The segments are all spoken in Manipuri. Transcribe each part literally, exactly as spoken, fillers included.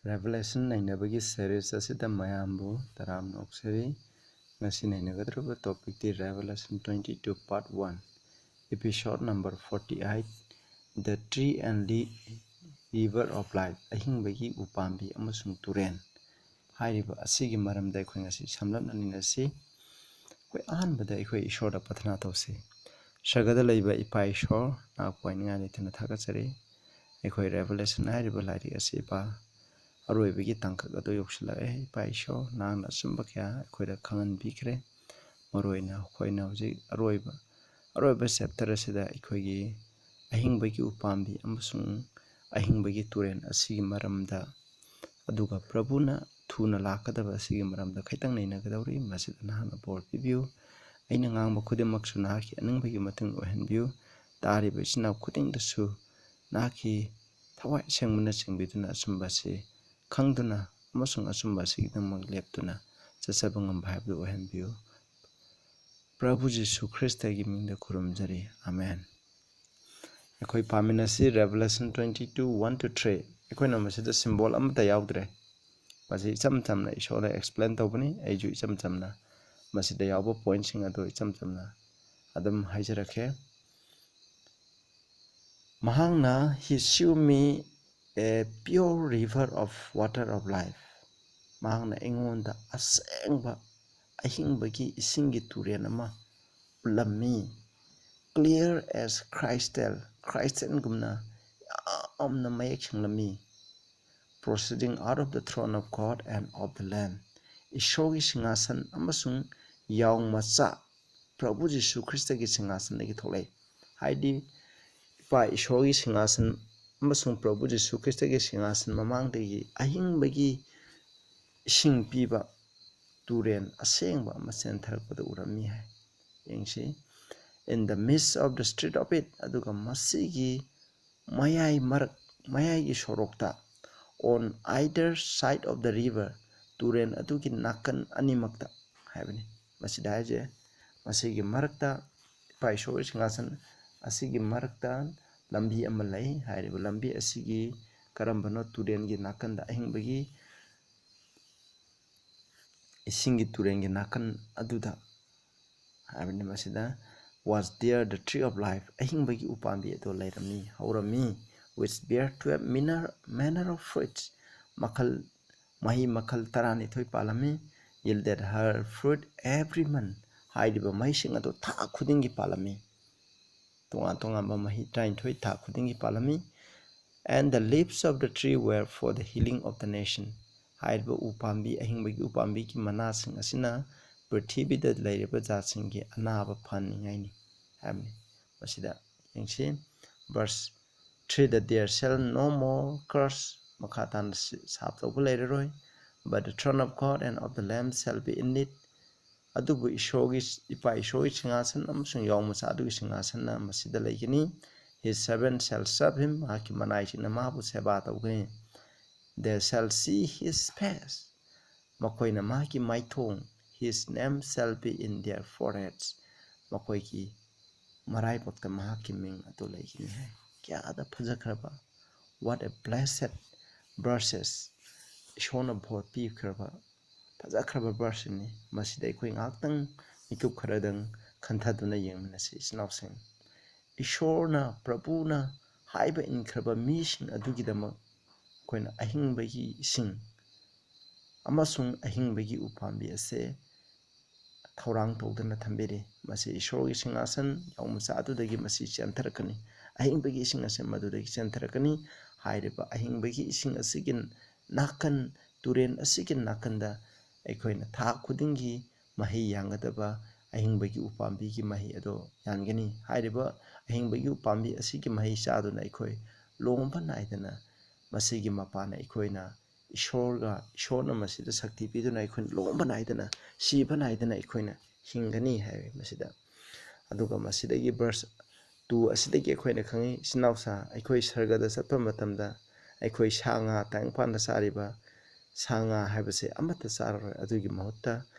Revelation ꯅꯩꯅꯕꯒꯤ series ꯑꯁꯤꯗ ꯃꯌꯥꯝꯕꯨ ꯇꯔꯥꯝꯅ ꯑꯣꯛꯆꯔꯤ꯫ ꯉꯁꯤ ꯅꯩꯅꯒꯗꯧꯔꯤꯕ topic T Revelation twenty two part one, episode number forty eight, The Tree and Li- River of Life, ꯑꯍꯤꯡꯕꯒꯤ ꯎꯄꯥꯝꯕꯤ ꯑꯃꯁꯨꯡ ꯇꯨꯔꯦꯟ ꯍꯥꯏꯔꯤꯕ ꯑꯁꯤꯒꯤ ꯃꯔꯝꯗ ꯑꯩꯈꯣꯏ ꯉꯁꯤ ꯁꯝꯂꯞꯅ ꯅꯩꯅꯁꯤ꯫ ꯑꯩꯈꯣꯏ ꯑꯍꯥꯟꯕꯗ ꯑꯩꯈꯣꯏ ꯏꯁꯣꯔꯗ ꯄ꯭ꯔꯊꯅꯥ ꯇꯧꯁꯤ꯫ ꯁꯔꯒꯗ ꯂꯩꯕ ꯏꯄꯥ ꯏꯁꯣꯔ, ꯅꯍꯥꯛꯄꯨ ꯑꯩ ꯅꯤꯡꯉꯥꯏ ꯂꯩꯇꯅ ꯊꯥꯒꯠꯆꯔꯤ꯫ ꯑꯩꯈꯣꯏ Revelation ꯍꯥꯏꯔꯤꯕ ꯂꯥꯏꯔꯤꯛ ꯑꯁꯤ ꯏꯄꯥ ꯑꯔꯣꯏꯕꯒꯤ ꯇꯥꯡꯀꯛ ꯑꯗꯨ ꯌꯧꯁꯤꯜꯂꯛꯑꯦ꯫ ꯏꯄꯥ ꯏꯁꯣꯔ, ꯅꯍꯥꯛꯅ ꯑꯆꯨꯝꯕ ꯀꯌꯥ ꯑꯩꯈꯣꯏꯗ ꯈꯪꯍꯟꯕꯤꯈ꯭ꯔꯦ꯫ ꯃꯔꯨꯑꯣꯏꯅ ꯑꯩꯈꯣꯏꯅ ꯍꯧꯖꯤꯛ ꯑꯔꯣꯏꯕ ꯑꯔꯣꯏꯕ chapter ꯑꯁꯤꯗ ꯑꯩꯈꯣꯏꯒꯤ ꯑꯍꯤꯡꯕꯒꯤ ꯎꯄꯥꯝꯕꯤ ꯑꯃꯁꯨꯡ ꯑꯍꯤꯡꯕꯒꯤ ꯇꯨꯔꯦꯜ ꯑꯁꯤꯒꯤ ꯃꯔꯝꯗ, ꯑꯗꯨꯒ ꯄ꯭ꯔꯚꯨꯅ ꯊꯨꯅ ꯂꯥꯛꯀꯗꯕ ꯑꯁꯤꯒꯤ ꯃꯔꯝꯗ ꯈꯤꯇꯪ ꯅꯩꯅꯒꯗꯧꯔꯤ꯫ ꯃꯁꯤꯗ ꯅꯍꯥꯛꯅ ꯕꯣꯔ ꯄꯤꯕꯤꯌꯨ꯫ ꯑꯩꯅ ꯉꯥꯡꯕ ꯈꯨꯗꯤꯡꯃꯛꯁꯨ ꯅꯍꯥꯛꯀꯤ ꯑꯅꯤꯡꯕꯒꯤ ꯃꯇꯨꯡ ꯑꯣꯏꯍꯟꯕꯤꯌꯨ꯫ ꯇꯥꯔꯤꯕ ꯏꯆꯤꯟ ꯏꯅꯥꯎ ꯈꯨꯗꯤꯡꯗꯁꯨ ꯅꯍꯥꯛꯀꯤ ꯊꯋꯥꯏ ꯑꯁꯦꯡꯕꯅ ꯆꯦꯟꯕꯤꯗꯨꯅ ꯑꯆꯨꯝꯕ ꯑꯁꯤ ꯈꯪꯗꯨꯅ ꯑꯃꯁꯨꯡ ꯑꯆꯨꯝꯕ ꯑꯁꯤꯒꯤꯗꯃꯛ ꯂꯦꯞꯇꯨꯅ ꯆꯠꯆꯕ ꯉꯝꯕ ꯍꯥꯏꯕꯗꯨ ꯑꯣꯏꯍꯟꯕꯤꯌꯨ꯫ ꯄ꯭ꯔꯚꯨ ꯖꯤꯁꯨ ꯈ꯭ꯔꯤꯁꯇꯒꯤ ꯃꯤꯡꯗ ꯈꯨꯔꯨꯝꯖꯔꯤ꯫ ꯑꯃꯦꯟ꯫ ꯑꯩꯈꯣꯏ ꯄꯥꯃꯤꯟꯅꯁꯤ Revelation twenty two, one to three꯫ ꯑꯩꯈꯣꯏꯅ ꯃꯁꯤꯗ symbol ꯑꯃꯠꯇ ꯌꯥꯎꯗ꯭ꯔꯦ꯫ ꯃꯁꯤ ꯏꯆꯝ ꯆꯝꯅ ꯏꯁꯣꯔꯅ explain ꯇꯧꯕꯅꯤ꯫ ꯑꯩꯁꯨ ꯏꯆꯝ ꯆꯝꯅ ꯃꯁꯤꯗ ꯌꯥꯎꯕ pointꯁꯤꯡ ꯑꯗꯨ ꯏꯆꯝ ꯆꯝꯅ ꯑꯗꯨꯝ ꯍꯥꯏꯖꯔꯛꯀꯦ꯫ ꯃꯍꯥꯛꯅ, "He shewed me a pure river of water of life." ꯃꯍꯥꯛꯅ ꯑꯩꯉꯣꯟꯗ ꯑꯁꯦꯡꯕ ꯑꯍꯤꯡꯕꯒꯤ ꯏꯁꯤꯡꯒꯤ ꯇꯨꯔꯦꯜ ꯑꯃ ꯎꯠꯂꯝꯃꯤ꯫ "Clear as crystal", crystalꯒꯨꯝꯅ ꯌꯥꯝꯅ ꯃꯌꯦꯛ ꯁꯦꯡꯂꯝꯃꯤ꯫ "Proceeding out of the throne of God and of the Lamb." ꯏꯁꯣꯔꯒꯤ ꯁꯤꯡꯍꯥꯁꯟ ꯑꯃꯁꯨꯡ ꯌꯥꯎ ꯃꯆꯥ ꯄ꯭ꯔꯚꯨ ꯖꯤꯁꯨ ꯈ꯭ꯔꯤꯁꯇꯒꯤ ꯁꯤꯡꯍꯥꯁꯟꯗꯒꯤ ꯊꯣꯛꯂꯛꯏ꯫ ꯍꯥꯏꯗꯤ, ꯏꯄꯥ ꯏꯁꯣꯔꯒꯤ ꯁꯤꯡꯍꯥꯁꯟ ꯑꯃꯁꯨꯡ ꯄ꯭ꯔꯚꯨ ꯖꯤꯁꯨ ꯈ꯭ꯔꯤꯁꯇꯒꯤ ꯁꯤꯡꯍꯥꯁꯟ ꯃꯃꯥꯡꯗꯒꯤ ꯑꯍꯤꯡꯕꯒꯤ ꯏꯁꯤꯡ ꯄꯤꯕ ꯇꯨꯔꯦꯜ ꯑꯁꯦꯡꯕ ꯑꯃ ꯆꯦꯟꯊꯔꯛꯄꯗ ꯎꯔꯝꯃꯤ ꯍꯥꯏ꯫ ꯌꯦꯡꯁꯤ, "In the midst of the street of it", ꯑꯗꯨꯒ ꯃꯁꯤꯒꯤ ꯃꯌꯥꯏ ꯃꯔꯛ, ꯃꯌꯥꯏꯒꯤ ꯁꯣꯔꯣꯛꯇ, "On either side of the river", ꯇꯨꯔꯦꯜ ꯑꯗꯨꯒꯤ ꯅꯥꯀꯟ ꯑꯅꯤꯃꯛꯇ ꯍꯥꯏꯕꯅꯤ꯫ ꯃꯁꯤꯗ ꯍꯥꯏꯁꯦ, ꯃꯁꯤꯒꯤ ꯃꯔꯛꯇ, ꯏꯄꯥ ꯏꯁꯣꯔꯒꯤ ꯁꯤꯡꯍꯥꯁꯟ ꯑꯁꯤꯒꯤ ꯃꯔꯛꯇ ꯂꯝꯕꯤ ꯑꯃ ꯂꯩ꯫ ꯍꯥꯏꯔꯤꯕ ꯂꯝꯕꯤ ꯑꯁꯤꯒꯤ ꯀꯔꯝꯕꯅꯣ? ꯇꯨꯔꯦꯜꯒꯤ ꯅꯥꯀꯟꯗ, ꯑꯍꯤꯡꯕꯒꯤ ꯏꯁꯤꯡꯒꯤ ꯇꯨꯔꯦꯜꯒꯤ ꯅꯥꯀꯟ ꯑꯗꯨꯗ ꯍꯥꯏꯕꯅꯤ꯫ ꯃꯁꯤꯗ, "Was there the tree of life?" ꯑꯍꯤꯡꯕꯒꯤ ꯎꯄꯥꯝꯕꯤ ꯑꯗꯨ ꯂꯩꯔꯝꯃꯤ, ꯍꯧꯔꯝꯃꯤ, "which bear twelve manner, manner of fruits," ꯃꯈꯜ, ꯃꯍꯩ ꯃꯈꯜ ꯇꯔꯥꯅꯤꯊꯣꯏ ꯄꯥꯜꯂꯝꯃꯤ, "yielded her fruit every month," ꯍꯥꯏꯔꯤꯕ ꯃꯍꯩꯁꯤꯡ ꯑꯗꯨ ꯊꯥ ꯈꯨꯗꯤꯡꯒꯤ ꯄꯥꯜꯂꯝꯃꯤ꯫ ꯇꯣꯉꯥꯟ ꯇꯣꯉꯥꯟꯕ ꯃꯍꯩ ꯇꯔꯥꯅꯤꯊꯣꯏ ꯊꯥ ꯈꯨꯗꯤꯡꯒꯤ ꯄꯥꯜꯂꯝꯃꯤ꯫ "And the leaves of the tree were for the healing of the nation." ꯍꯥꯏꯔꯤꯕ ꯎꯄꯥꯝꯕꯤ, ꯑꯍꯤꯡꯕꯒꯤ ꯎꯄꯥꯝꯕꯤꯒꯤ ꯃꯅꯥꯁꯤꯡ ꯑꯁꯤꯅ ꯄ꯭ꯔꯤꯊꯤꯕꯤꯗ ꯂꯩꯔꯤꯕ ꯖꯥꯠꯁꯤꯡꯒꯤ ꯑꯅꯥꯕ ꯐꯅꯤꯡꯉꯥꯏꯅꯤ ꯍꯥꯏꯕꯅꯤ꯫ ꯃꯁꯤꯗ ꯌꯦꯡꯁꯤ, verse three, "That there shall no more curse," ꯃꯈꯥ ꯇꯥꯅ ꯁꯤ-, ꯁꯥꯞ ꯇꯧꯕ ꯂꯩꯔꯔꯣꯏ, "but the throne of God and of the Lamb shall be in it." ꯑꯗꯨꯕꯨ ꯏꯁꯣꯔꯒꯤ, ꯏꯄꯥ ꯏꯁꯣꯔꯒꯤ ꯁꯤꯡꯍꯥꯁꯟ ꯑꯃꯁꯨꯡ ꯌꯥꯎ ꯃꯆꯥ ꯑꯗꯨꯒꯤ ꯁꯤꯡꯍꯥꯁꯟꯅ ꯃꯁꯤꯗ ꯂꯩꯒꯅꯤ꯫ "His servants shall serve him," ꯃꯍꯥꯛꯀꯤ ꯃꯅꯥꯏꯁꯤꯡꯅ ꯃꯍꯥꯛꯄꯨ ꯁꯦꯕꯥ ꯇꯧꯒꯅꯤ꯫ "They shall see his face," ꯃꯈꯣꯏꯅ ꯃꯍꯥꯛꯀꯤ ꯃꯥꯏꯊꯣꯡ, "his name shall be in their foreheads," ꯃꯈꯣꯏꯒꯤ ꯃꯔꯥꯏꯕꯛꯇ ꯃꯍꯥꯛꯀꯤ ꯃꯤꯡ ꯑꯗꯨ ꯂꯩꯒꯅꯤ ꯍꯥꯏ꯫ ꯀꯌꯥꯗ ꯐꯖꯈ꯭ꯔꯕ, what a blessed verses, ꯏꯁꯣꯔꯅ ꯚꯣꯠ ꯄꯤꯈ꯭ꯔꯕ ꯐꯖꯈ꯭ꯔꯕ verseꯁꯤꯅꯤ꯫ ꯃꯁꯤꯗ ꯑꯩꯈꯣꯏ ꯉꯥꯏꯍꯥꯛꯇꯪ ꯃꯤꯀꯨꯞ ꯈꯔꯗꯪ ꯈꯟꯊꯗꯨꯅ ꯌꯦꯡꯃꯤꯟꯅꯁꯤ, ꯏꯆꯤꯟ ꯏꯅꯥꯎꯁꯤꯡ꯫ ꯏꯁꯣꯔꯅ, ꯄ꯭ꯔꯚꯨꯅ ꯍꯥꯏꯕ ꯏꯟꯈ꯭ꯔꯕ ꯃꯤꯁꯤꯡ ꯑꯗꯨꯒꯤꯗꯃꯛ ꯑꯩꯈꯣꯏꯅ ꯑꯍꯤꯡꯕꯒꯤ ꯏꯁꯤꯡ ꯑꯃꯁꯨꯡ ꯑꯍꯤꯡꯕꯒꯤ ꯎꯄꯥꯝꯕꯤ ꯑꯁꯦ ꯊꯧꯔꯥꯡ ꯇꯧꯗꯨꯅ ꯊꯝꯕꯤꯔꯤ꯫ ꯃꯁꯤ ꯏꯁꯣꯔꯒꯤ ꯁꯤꯡꯍꯥꯁꯟ, ꯌꯥꯎ ꯃꯆꯥ ꯑꯗꯨꯗꯒꯤ ꯃꯁꯤ ꯆꯦꯟꯊꯔꯛꯀꯅꯤ꯫ ꯑꯍꯤꯡꯕꯒꯤ ꯏꯁꯤꯡ ꯑꯁꯤ ꯃꯗꯨꯗꯒꯤ ꯆꯦꯟꯊꯔꯛꯀꯅꯤ꯫ ꯍꯥꯏꯔꯤꯕ ꯑꯍꯤꯡꯕꯒꯤ ꯏꯁꯤꯡ ꯑꯁꯤꯒꯤ ꯅꯥꯀꯟ, ꯇꯨꯔꯦꯜ ꯑꯁꯤꯒꯤ ꯅꯥꯀꯟꯗ ꯑꯩꯈꯣꯏꯅ ꯊꯥ ꯈꯨꯗꯤꯡꯒꯤ ꯃꯍꯩ ꯌꯥꯟꯒꯗꯕ ꯑꯍꯤꯡꯕꯒꯤ ꯎꯄꯥꯝꯕꯤꯒꯤ ꯃꯍꯩ ꯑꯗꯣ ꯌꯥꯟꯒꯅꯤ꯫ ꯍꯥꯏꯔꯤꯕ ꯑꯍꯤꯡꯕꯒꯤ ꯎꯄꯥꯝꯕꯤ ꯑꯁꯤꯒꯤ ꯃꯍꯩ ꯆꯥꯗꯨꯅ ꯑꯩꯈꯣꯏ ꯂꯣꯝꯕ ꯅꯥꯏꯗꯅ ꯃꯁꯤꯒꯤ ꯃꯄꯥꯟꯅ ꯑꯩꯈꯣꯏꯅ ꯏꯁꯣꯔꯒ, ꯏꯁꯣꯔꯅ ꯃꯁꯤꯗ ꯁꯛꯇꯤ ꯄꯤꯗꯨꯅ ꯑꯩꯈꯣꯏꯅ ꯂꯣꯝꯕ ꯅꯥꯏꯗꯅ, ꯁꯤꯕ ꯅꯥꯏꯗꯅ ꯑꯩꯈꯣꯏꯅ ꯍꯤꯡꯒꯅꯤ ꯍꯥꯏ ꯃꯁꯤꯗ꯫ ꯑꯗꯨꯒ ꯃꯁꯤꯗꯒꯤ verse two ꯑꯁꯤꯗꯒꯤ ꯑꯩꯈꯣꯏꯅ ꯈꯪꯉꯤ, ꯏꯆꯤꯟ ꯏꯅꯥꯎꯁꯥ, ꯑꯩꯈꯣꯏ ꯁꯔꯒꯗ ꯆꯠꯄ ꯃꯇꯝꯗ ꯑꯩꯈꯣꯏ ꯁꯥ ꯉꯥ ꯇꯥꯏꯕꯪꯄꯥꯟꯗ ꯆꯥꯔꯤꯕ ꯁꯥ ꯉꯥ ꯍꯥꯏꯕꯁꯦ ꯑꯃꯠꯇ ꯆꯥꯔꯔꯣꯏ꯫ ꯑꯗꯨꯒꯤ ꯃꯍꯨꯠꯇ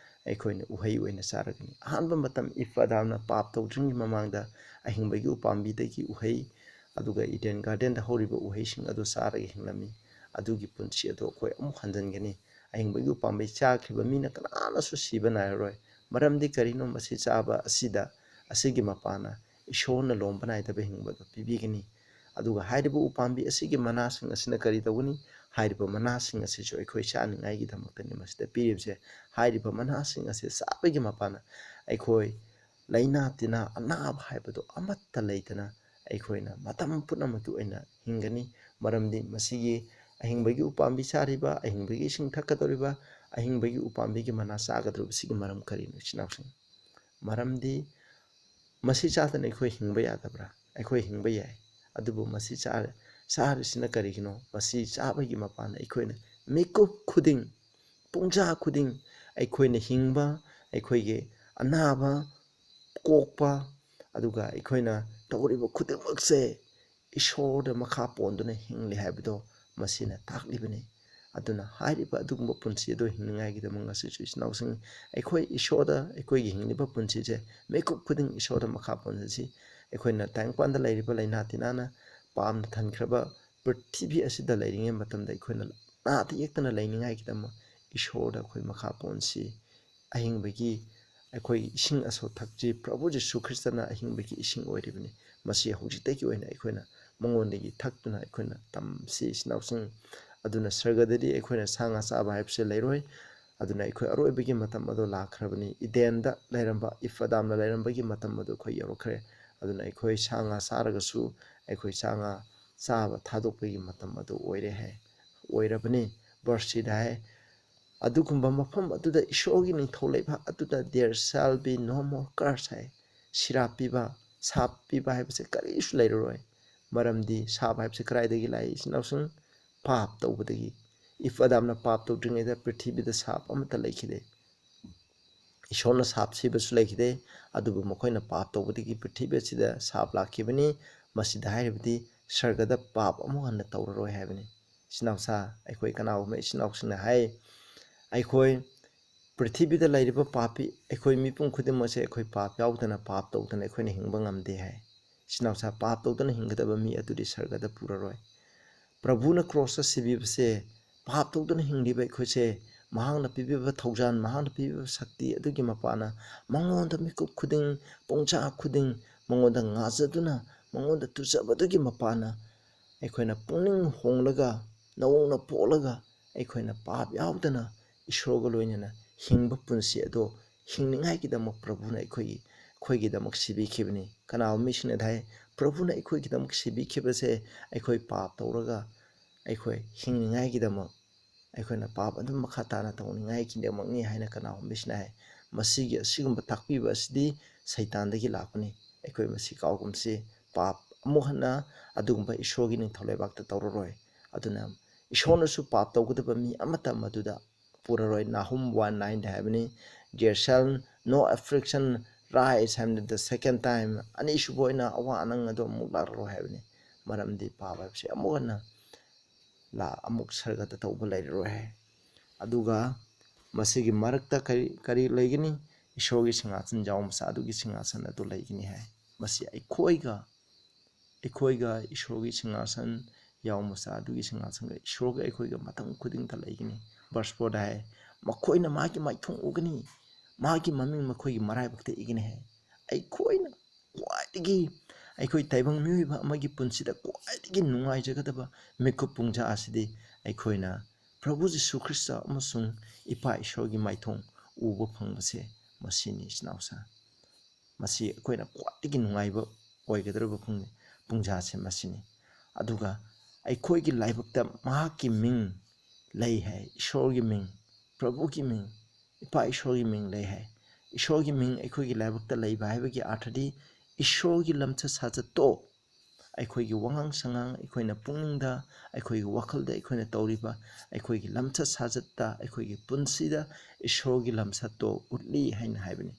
ꯑꯩꯈꯣꯏꯅ ꯎꯍꯩ ꯑꯣꯏꯅ ꯆꯥꯔꯒꯅꯤ꯫ ꯑꯍꯥꯟꯕ ꯃꯇꯝ ꯏꯐ ꯑꯗꯥꯝꯅ ꯄꯥꯞ ꯇꯧꯗ꯭ꯔꯤꯉꯩ ꯃꯃꯥꯡꯗ ꯑꯍꯤꯡꯕꯒꯤ ꯎꯄꯥꯝꯕꯤꯗꯒꯤ ꯎꯍꯩ ꯑꯗꯨꯒ ꯏꯗꯦꯟ ꯒꯥꯔꯗꯦꯟꯗ ꯍꯧꯔꯤꯕ ꯎꯍꯩꯁꯤꯡ ꯑꯗꯨ ꯆꯥꯔꯒ ꯍꯤꯡꯂꯝꯃꯤ꯫ ꯑꯗꯨꯒꯤ ꯄꯨꯟꯁꯤ ꯑꯗꯨ ꯑꯩꯈꯣꯏ ꯑꯃꯨꯛ ꯍꯟꯖꯤꯟꯒꯅꯤ꯫ ꯑꯍꯤꯡꯕꯒꯤ ꯎꯄꯥꯝꯕꯤ ꯆꯥꯈꯤꯕ ꯃꯤꯅ ꯀꯅꯥꯅꯁꯨ ꯁꯤꯕ ꯅꯥꯏꯔꯔꯣꯏ꯫ ꯃꯔꯝꯗꯤ ꯀꯔꯤꯅꯣ? ꯃꯁꯤ ꯆꯥꯕ ꯑꯁꯤꯗ, ꯑꯁꯤꯒꯤ ꯃꯄꯥꯟꯅ ꯏꯁꯣꯔꯅ ꯂꯣꯝꯕ ꯅꯥꯏꯗꯕ ꯍꯤꯡꯕꯗꯨ ꯄꯤꯕꯤꯒꯅꯤ꯫ ꯑꯗꯨꯒ ꯍꯥꯏꯔꯤꯕ ꯎꯄꯥꯝꯕꯤ ꯑꯁꯤꯒꯤ ꯃꯅꯥꯁꯤꯡ ꯑꯁꯤꯅ ꯀꯔꯤ ꯇꯧꯒꯅꯤ? ꯍꯥꯏꯔꯤꯕ ꯃꯅꯥꯁꯤꯡ ꯑꯁꯤꯁꯨ ꯑꯩꯈꯣꯏ ꯆꯥꯅꯤꯡꯉꯥꯏꯒꯤꯗꯃꯛꯇꯅꯤ ꯃꯁꯤꯗ ꯄꯤꯔꯤꯕꯁꯦ꯫ ꯍꯥꯏꯔꯤꯕ ꯃꯅꯥꯁꯤꯡ ꯑꯁꯤ ꯆꯥꯕꯒꯤ ꯃꯄꯥꯟꯅ ꯑꯩꯈꯣꯏ ꯂꯥꯏꯅꯥ ꯇꯤꯟꯅꯥ ꯑꯅꯥꯕ ꯍꯥꯏꯕꯗꯨ ꯑꯃꯠꯇ ꯂꯩꯇꯅ ꯑꯩꯈꯣꯏꯅ ꯃꯇꯝ ꯄꯨꯝꯅꯃꯛꯀꯤ ꯑꯣꯏꯅ ꯍꯤꯡꯒꯅꯤ꯫ ꯃꯔꯝꯗꯤ ꯃꯁꯤꯒꯤ ꯑꯍꯤꯡꯕꯒꯤ ꯎꯄꯥꯝꯕꯤ ꯆꯥꯔꯤꯕ, ꯑꯍꯤꯡꯕꯒꯤ ꯏꯁꯤꯡ ꯊꯛꯀꯗꯧꯔꯤꯕ, ꯑꯍꯤꯡꯕꯒꯤ ꯎꯄꯥꯝꯕꯤꯒꯤ ꯃꯅꯥ ꯆꯥꯒꯗꯧꯔꯤꯕꯁꯤꯒꯤ ꯃꯔꯝ ꯀꯔꯤꯅꯣ, ꯏꯆꯤꯟ ꯏꯅꯥꯎꯁꯤꯡ? ꯃꯔꯝꯗꯤ ꯃꯁꯤ ꯆꯥꯗꯅ ꯑꯩꯈꯣꯏ ꯍꯤꯡꯕ ꯌꯥꯗꯕ꯭ꯔꯥ? ꯑꯩꯈꯣꯏ ꯍꯤꯡꯕ ꯌꯥꯏ꯫ ꯑꯗꯨꯕꯨ ꯃꯁꯤ ꯆꯥꯔ-, ꯆꯥꯔꯤꯁꯤꯅ ꯀꯔꯤꯒꯤꯅꯣ? ꯃꯁꯤ ꯆꯥꯕꯒꯤ ꯃꯄꯥꯟꯗ ꯑꯩꯈꯣꯏꯅ ꯃꯤꯀꯨꯞ ꯈꯨꯗꯤꯡ, ꯄꯨꯡꯖꯥ ꯈꯨꯗꯤꯡ ꯑꯩꯈꯣꯏꯅ ꯍꯤꯡꯕ, ꯑꯩꯈꯣꯏꯒꯤ ꯑꯅꯥꯕ ꯀꯣꯛꯄ, ꯑꯗꯨꯒ ꯑꯩꯈꯣꯏꯅ ꯇꯧꯔꯤꯕ ꯈꯨꯗꯤꯡꯃꯛꯁꯦ ꯏꯁꯣꯔꯗ ꯃꯈꯥ ꯄꯣꯟꯗꯨꯅ ꯍꯤꯡꯂꯤ ꯍꯥꯏꯕꯗꯣ ꯃꯁꯤꯅ ꯇꯥꯛꯂꯤꯕꯅꯤ꯫ ꯑꯗꯨꯅ ꯍꯥꯏꯔꯤꯕ ꯑꯗꯨꯒꯨꯝꯕ ꯄꯨꯟꯁꯤ ꯑꯗꯨ ꯍꯤꯡꯅꯤꯡꯉꯥꯏꯒꯤꯗꯃꯛ ꯉꯁꯤꯁꯨ ꯏꯆꯤꯟ ꯏꯅꯥꯎꯁꯤꯡ, ꯑꯩꯈꯣꯏ ꯏꯁꯣꯔꯗ ꯑꯩꯈꯣꯏꯒꯤ ꯍꯤꯡꯂꯤꯕ ꯄꯨꯟꯁꯤꯁꯦ ꯃꯤꯀꯨꯞ ꯈꯨꯗꯤꯡ ꯏꯁꯣꯔꯗ ꯃꯈꯥ ꯄꯣꯟꯖꯁꯤ꯫ ꯑꯩꯈꯣꯏꯅ ꯇꯥꯏꯕꯪꯄꯥꯟꯗ ꯂꯩꯔꯤꯕ ꯂꯥꯏꯅꯥ ꯇꯤꯟꯅꯥꯅ ꯄꯥꯝꯅ ꯊꯟꯈ꯭ꯔꯕ ꯄ꯭ꯔꯤꯊꯤꯕꯤ ꯑꯁꯤꯗ ꯂꯩꯔꯤꯉꯩ ꯃꯇꯝꯗ ꯑꯩꯈꯣꯏꯅ ꯅꯥꯗ ꯌꯦꯛꯇꯅ ꯂꯩꯅꯤꯡꯉꯥꯏꯒꯤꯗꯃꯛ ꯏꯁꯣꯔꯗ ꯑꯩꯈꯣꯏ ꯃꯈꯥ ꯄꯣꯟꯁꯤ꯫ ꯑꯍꯤꯡꯕꯒꯤ ꯑꯩꯈꯣꯏꯒꯤ ꯏꯁꯤꯡ ꯑꯁꯣ ꯊꯛꯁꯤ꯫ ꯄ꯭ꯔꯚꯨ ꯖꯤꯁꯨ ꯈ꯭ꯔꯤꯁꯇꯅ ꯑꯍꯤꯡꯕꯒꯤ ꯏꯁꯤꯡ ꯑꯣꯏꯔꯤꯕꯅꯤ꯫ ꯃꯁꯤ ꯍꯧꯖꯤꯛꯇꯒꯤ ꯑꯣꯏꯅ ꯑꯩꯈꯣꯏꯅ ꯃꯉꯣꯟꯗꯒꯤ ꯊꯛꯇꯨꯅ ꯑꯩꯈꯣꯏꯅ ꯇꯝꯁꯤ, ꯏꯆꯤꯟ ꯏꯅꯥꯎꯁꯤꯡ꯫ ꯑꯗꯨꯅ ꯁꯔꯒꯗꯗꯤ ꯑꯩꯈꯣꯏꯅ ꯁꯥ ꯉꯥ ꯆꯥꯕ ꯍꯥꯏꯕꯁꯦ ꯂꯩꯔꯣꯏ꯫ ꯑꯗꯨꯅ ꯑꯩꯈꯣꯏ ꯑꯔꯣꯏꯕꯒꯤ ꯃꯇꯝ ꯑꯗꯣ ꯂꯥꯛꯈ꯭ꯔꯕꯅꯤ꯫ ꯏꯗꯦꯟꯗ ꯂꯩꯔꯝꯕ, ꯏꯐ ꯑꯗꯥꯝꯅ ꯂꯩꯔꯝꯕꯒꯤ ꯃꯇꯝ ꯑꯗꯨ ꯑꯩꯈꯣꯏ ꯌꯧꯔꯛꯈ꯭ꯔꯦ꯫ ꯑꯗꯨꯅ ꯑꯩꯈꯣꯏ ꯁꯥ ꯉꯥ ꯆꯥꯔꯒꯁꯨ ꯑꯩꯈꯣꯏ ꯁꯥ ꯉꯥ ꯆꯥꯕ ꯊꯥꯗꯣꯛꯄꯒꯤ ꯃꯇꯝ ꯑꯗꯨ ꯑꯣꯏꯔꯦ ꯍꯥꯏ, ꯑꯣꯏꯔꯕꯅꯤ꯫ ꯚꯔꯁ ꯊ꯭ꯔꯤꯗ ꯍꯥꯏ, "ꯑꯗꯨꯒꯨꯝꯕ ꯃꯐꯝ ꯑꯗꯨꯗ ꯏꯁꯣꯔꯒꯤ ꯅꯤꯡꯊꯧ ꯂꯩꯕꯥꯛ ꯑꯗꯨꯗ there shall be no more curse" ꯍꯥꯏ꯫ ꯁꯤꯔꯥꯞ ꯄꯤꯕ, ꯁꯥꯞ ꯄꯤꯕ ꯍꯥꯏꯕꯁꯦ ꯀꯔꯤꯁꯨ ꯂꯩꯔꯔꯣꯏ꯫ ꯃꯔꯝꯗꯤ ꯁꯥꯞ ꯍꯥꯏꯕꯁꯦ ꯀꯗꯥꯏꯗꯒꯤ ꯂꯥꯛꯏ, ꯏꯆꯤꯟ ꯏꯅꯥꯎꯁꯤꯡ? ꯄꯥꯞ ꯇꯧꯕꯗꯒꯤ꯫ ꯏꯐ ꯑꯗꯥꯝꯅ ꯄꯥꯞ ꯇꯧꯗ꯭ꯔꯤꯉꯩꯗ ꯄ꯭ꯔꯤꯊꯤꯕꯤꯗ ꯁꯥꯞ ꯑꯃꯠꯇ ꯂꯩꯈꯤꯗꯦ꯫ ꯏꯁꯣꯔꯅ ꯁꯥꯞ ꯁꯤꯕꯁꯨ ꯂꯩꯈꯤꯗꯦ, ꯑꯗꯨꯕꯨ ꯃꯈꯣꯏꯅ ꯄꯥꯞ ꯇꯧꯕꯗꯒꯤ ꯄ꯭ꯔꯤꯊꯤꯕꯤ ꯑꯁꯤꯗ ꯁꯥꯞ ꯂꯥꯛꯈꯤꯕꯅꯤ꯫ ꯃꯁꯤꯗ ꯍꯥꯏꯔꯤꯕꯗꯤ ꯁꯔꯒꯗ ꯄꯥꯞ ꯑꯃꯨꯛ ꯍꯟꯅ ꯇꯧꯔꯔꯣꯏ ꯍꯥꯏꯕꯅꯤ꯫ ꯏꯆꯤꯟ ꯏꯅꯥꯎꯁꯥ, ꯑꯩꯈꯣꯏ ꯀꯅꯥꯒꯨꯝꯕ ꯏꯆꯤꯟ ꯏꯅꯥꯎꯁꯤꯡꯅ ꯍꯥꯏ, ꯑꯩꯈꯣꯏ ꯄ꯭ꯔꯤꯊꯤꯕꯤꯗ ꯂꯩꯔꯤꯕ ꯄꯥꯄꯤ, ꯑꯩꯈꯣꯏ ꯃꯤꯄꯨꯝ ꯈꯨꯗꯤꯡꯃꯛꯁꯦ ꯑꯩꯈꯣꯏ ꯄꯥꯞ ꯌꯥꯎꯗꯅ, ꯄꯥꯞ ꯇꯧꯗꯅ ꯑꯩꯈꯣꯏꯅ ꯍꯤꯡꯕ ꯉꯝꯗꯦ ꯍꯥꯏ꯫ ꯏꯆꯤꯟ ꯏꯅꯥꯎꯁꯥ, ꯄꯥꯞ ꯇꯧꯗꯅ ꯍꯤꯡꯒꯗꯕ ꯃꯤ ꯑꯗꯨꯗꯤ ꯁꯔꯒꯗ ꯄꯨꯔꯔꯣꯏ꯫ ꯄ꯭ꯔꯚꯨꯅ ꯀ꯭ꯔꯣꯁꯇ ꯁꯤꯕꯤꯕꯁꯦ, ꯄꯥꯞ ꯇꯧꯗꯅ ꯍꯤꯡꯂꯤꯕ ꯑꯩꯈꯣꯏꯁꯦ, ꯃꯍꯥꯛꯅ ꯄꯤꯕꯤꯕ ꯊꯧꯖꯥꯜ, ꯃꯍꯥꯛꯅ ꯄꯤꯕꯤꯕ ꯁꯛꯇꯤ ꯑꯗꯨꯒꯤ ꯃꯄꯥꯅ ꯃꯉꯣꯟꯗ ꯃꯤꯀꯨꯞ ꯈꯨꯗꯤꯡ, ꯄꯨꯡꯆꯥ ꯈꯨꯗꯤꯡ ꯃꯉꯣꯟꯗ ꯉꯥꯖꯗꯨꯅ, ꯃꯉꯣꯟꯗ ꯇꯨꯖꯕꯗꯨꯒꯤ ꯃꯄꯥꯅ ꯑꯩꯈꯣꯏꯅ ꯄꯨꯛꯅꯤꯡ ꯍꯣꯡꯂꯒ, ꯅꯧꯅ ꯄꯣꯛꯂꯒ, ꯑꯩꯈꯣꯏꯅ ꯄꯥꯞ ꯌꯥꯎꯗꯅ ꯏꯁꯣꯔꯒ ꯂꯣꯏꯅꯅ ꯍꯤꯡꯕ ꯄꯨꯟꯁꯤ ꯑꯗꯣ ꯍꯤꯡꯅꯤꯡꯉꯥꯏꯒꯤꯗꯃꯛ ꯄ꯭ꯔꯚꯨꯅ ꯑꯩꯈꯣꯏꯒꯤ, ꯑꯩꯈꯣꯏꯒꯤꯗꯃꯛ ꯁꯤꯕꯤꯈꯤꯕꯅꯤ꯫ ꯀꯅꯥꯒꯨꯝꯕ ꯃꯤꯁꯤꯡꯅ ꯍꯥꯏ, "ꯄ꯭ꯔꯚꯨꯅ ꯑꯩꯈꯣꯏꯒꯤꯗꯃꯛ ꯁꯤꯕꯤꯈꯤꯕꯁꯦ ꯑꯩꯈꯣꯏ ꯄꯥꯞ ꯇꯧꯔꯒ ꯑꯩꯈꯣꯏ ꯍꯤꯡꯅꯤꯡꯉꯥꯏꯒꯤꯗꯃꯛ, ꯑꯩꯈꯣꯏꯅ ꯄꯥꯞ ꯑꯗꯨꯝ ꯃꯈꯥ ꯇꯥꯅ ꯇꯧꯅꯤꯡꯉꯥꯏꯒꯤꯗꯃꯛꯅꯤ" ꯍꯥꯏꯅ ꯀꯅꯥꯒꯨꯝꯕ ꯃꯤꯁꯤꯅ ꯍꯥꯏ꯫ ꯃꯁꯤꯒꯤ, ꯑꯁꯤꯒꯨꯝꯕ ꯇꯥꯛꯄꯤꯕ ꯑꯁꯤꯗꯤ ꯁꯩꯇꯥꯟꯗꯒꯤ ꯂꯥꯛꯄꯅꯤ꯫ ꯑꯩꯈꯣꯏ ꯃꯁꯤ ꯀꯥꯎꯒꯨꯝꯁꯤ, ꯄꯥꯞ ꯑꯃꯨꯛ ꯍꯟꯅ ꯑꯗꯨꯒꯨꯝꯕ ꯏꯁꯣꯔꯒꯤ ꯅꯤꯡꯊꯧ ꯂꯩꯕꯥꯛꯇ ꯇꯧꯔꯔꯣꯏ꯫ ꯑꯗꯨꯅ ꯏꯁꯣꯔꯅꯁꯨ ꯄꯥꯞ ꯇꯧꯒꯗꯕ ꯃꯤ ꯑꯃꯠꯇ ꯃꯗꯨꯗ ꯄꯨꯔꯔꯣꯏ꯫ ꯅꯥꯍꯨꯝ ꯋꯥꯟ ꯅꯥꯏꯟꯗ ꯍꯥꯏꯕꯅꯤ, "There shall no affliction rise" ꯍꯥꯏꯕꯅꯤ, the second time, ꯑꯅꯤꯁꯨꯕ ꯑꯣꯏꯅ ꯑꯋꯥ ꯑꯅꯪ ꯑꯗꯨ ꯑꯃꯨꯛ ꯂꯥꯛꯂꯔꯣꯏ ꯍꯥꯏꯕꯅꯤ꯫ ꯃꯔꯝꯗꯤ ꯄꯥꯞ ꯍꯥꯏꯕꯁꯤ ꯑꯃꯨꯛ ꯍꯟꯅ ꯂꯥ-, ꯑꯃꯨꯛ ꯁꯔꯒꯗ ꯇꯧꯕ ꯂꯩꯔꯔꯣꯏ ꯍꯥꯏ꯫ ꯑꯗꯨꯒ ꯃꯁꯤꯒꯤ ꯃꯔꯛꯇ ꯀꯔꯤ, ꯀꯔꯤ ꯂꯩꯒꯅꯤ? ꯏꯁꯣꯔꯒꯤ ꯁꯤꯡꯍꯥꯁꯟ, ꯌꯥꯎ ꯃꯆꯥ ꯑꯗꯨꯒꯤ ꯁꯤꯡꯍꯥꯁꯟ ꯑꯗꯨ ꯂꯩꯒꯅꯤ ꯍꯥꯏ꯫ ꯃꯁꯤ ꯑꯩꯈꯣꯏꯒ, ꯑꯩꯈꯣꯏꯒ ꯏꯁꯣꯔꯒꯤ ꯁꯤꯡꯍꯥꯁꯟ, ꯌꯥꯎ ꯃꯆꯥ ꯑꯗꯨꯒꯤ ꯁꯤꯡꯍꯥꯁꯟꯒ ꯏꯁꯣꯔꯒ ꯑꯩꯈꯣꯏꯒ ꯃꯇꯝ ꯈꯨꯗꯤꯡꯗ ꯂꯩꯒꯅꯤ꯫ ꯚꯔꯁ ꯐꯣꯔꯗ ꯍꯥꯏ, "ꯃꯈꯣꯏꯅ ꯃꯥꯒꯤ ꯃꯥꯏꯊꯣꯡ ꯎꯒꯅꯤ, ꯃꯥꯒꯤ ꯃꯃꯤꯡ ꯃꯈꯣꯏꯒꯤ ꯃꯔꯥꯏꯕꯛꯇ ꯏꯒꯅꯤ" ꯍꯥꯏ꯫ ꯑꯩꯈꯣꯏꯅ ꯈ꯭ꯋꯥꯏꯗꯒꯤ, ꯑꯩꯈꯣꯏ ꯇꯥꯏꯕꯪ ꯃꯤꯑꯣꯏꯕ ꯑꯃꯒꯤ ꯄꯨꯟꯁꯤꯗ ꯈ꯭ꯋꯥꯏꯗꯒꯤ ꯅꯨꯡꯉꯥꯏꯖꯒꯗꯕ ꯃꯤꯀꯨꯞ ꯄꯨꯡꯖꯥ ꯑꯁꯤꯗꯤ ꯑꯩꯈꯣꯏꯅ ꯄ꯭ꯔꯚꯨ ꯖꯤꯁꯨ ꯈ꯭ꯔꯤꯁꯇ ꯑꯃꯁꯨꯡ ꯏꯄꯥ ꯏꯁꯣꯔꯒꯤ ꯃꯥꯏꯊꯣꯡ ꯎꯕ ꯐꯪꯕꯁꯦ ꯃꯁꯤꯅꯤ, ꯏꯆꯤꯟ ꯏꯅꯥꯎꯁꯥ꯫ ꯃꯁꯤ ꯑꯩꯈꯣꯏꯅ ꯈ꯭ꯋꯥꯏꯗꯒꯤ ꯅꯨꯡꯉꯥꯏꯕ ꯑꯣꯏꯒꯗꯧꯔꯤꯕ ꯄꯨꯡ-, ꯄꯨꯡꯖꯥꯁꯦ ꯃꯁꯤꯅꯤ꯫ ꯑꯗꯨꯒ ꯑꯩꯈꯣꯏꯒꯤ ꯂꯥꯏꯕꯛꯇ ꯃꯍꯥꯛꯀꯤ ꯃꯤꯡ ꯂꯩ ꯍꯥꯏ, ꯏꯁꯣꯔꯒꯤ ꯃꯤꯡ, ꯄ꯭ꯔꯚꯨꯒꯤ ꯃꯤꯡ, ꯏꯄꯥ ꯏꯁꯣꯔꯒꯤ ꯃꯤꯡ ꯂꯩ ꯍꯥꯏ꯫ ꯏꯁꯣꯔꯒꯤ ꯃꯤꯡ ꯑꯩꯈꯣꯏꯒꯤ ꯂꯥꯏꯕꯛꯇ ꯂꯩꯕ ꯍꯥꯏꯕꯒꯤ ꯑꯥꯔꯊꯗꯤ ꯏꯁꯣꯔꯒꯤ ꯂꯝꯆꯠ ꯁꯥꯖꯠꯇꯣ, ꯑꯩꯈꯣꯏꯒꯤ ꯋꯥꯉꯥꯡ ꯁꯉꯥꯡ, ꯑꯩꯈꯣꯏꯅ ꯄꯨꯛꯅꯤꯡꯗ, ꯑꯩꯈꯣꯏꯒꯤ ꯋꯥꯈꯜꯗ ꯑꯩꯈꯣꯏꯅ ꯇꯧꯔꯤꯕ, ꯑꯩꯈꯣꯏꯒꯤ ꯂꯝꯆꯠ ꯁꯥꯖꯠꯇ, ꯑꯩꯈꯣꯏꯒꯤ ꯄꯨꯟꯁꯤꯗ ꯏꯁꯣꯔꯒꯤ ꯂꯝꯆꯠꯇꯣ ꯎꯠꯂꯤ ꯍꯥꯏꯅ ꯍꯥꯏꯕꯅꯤ꯫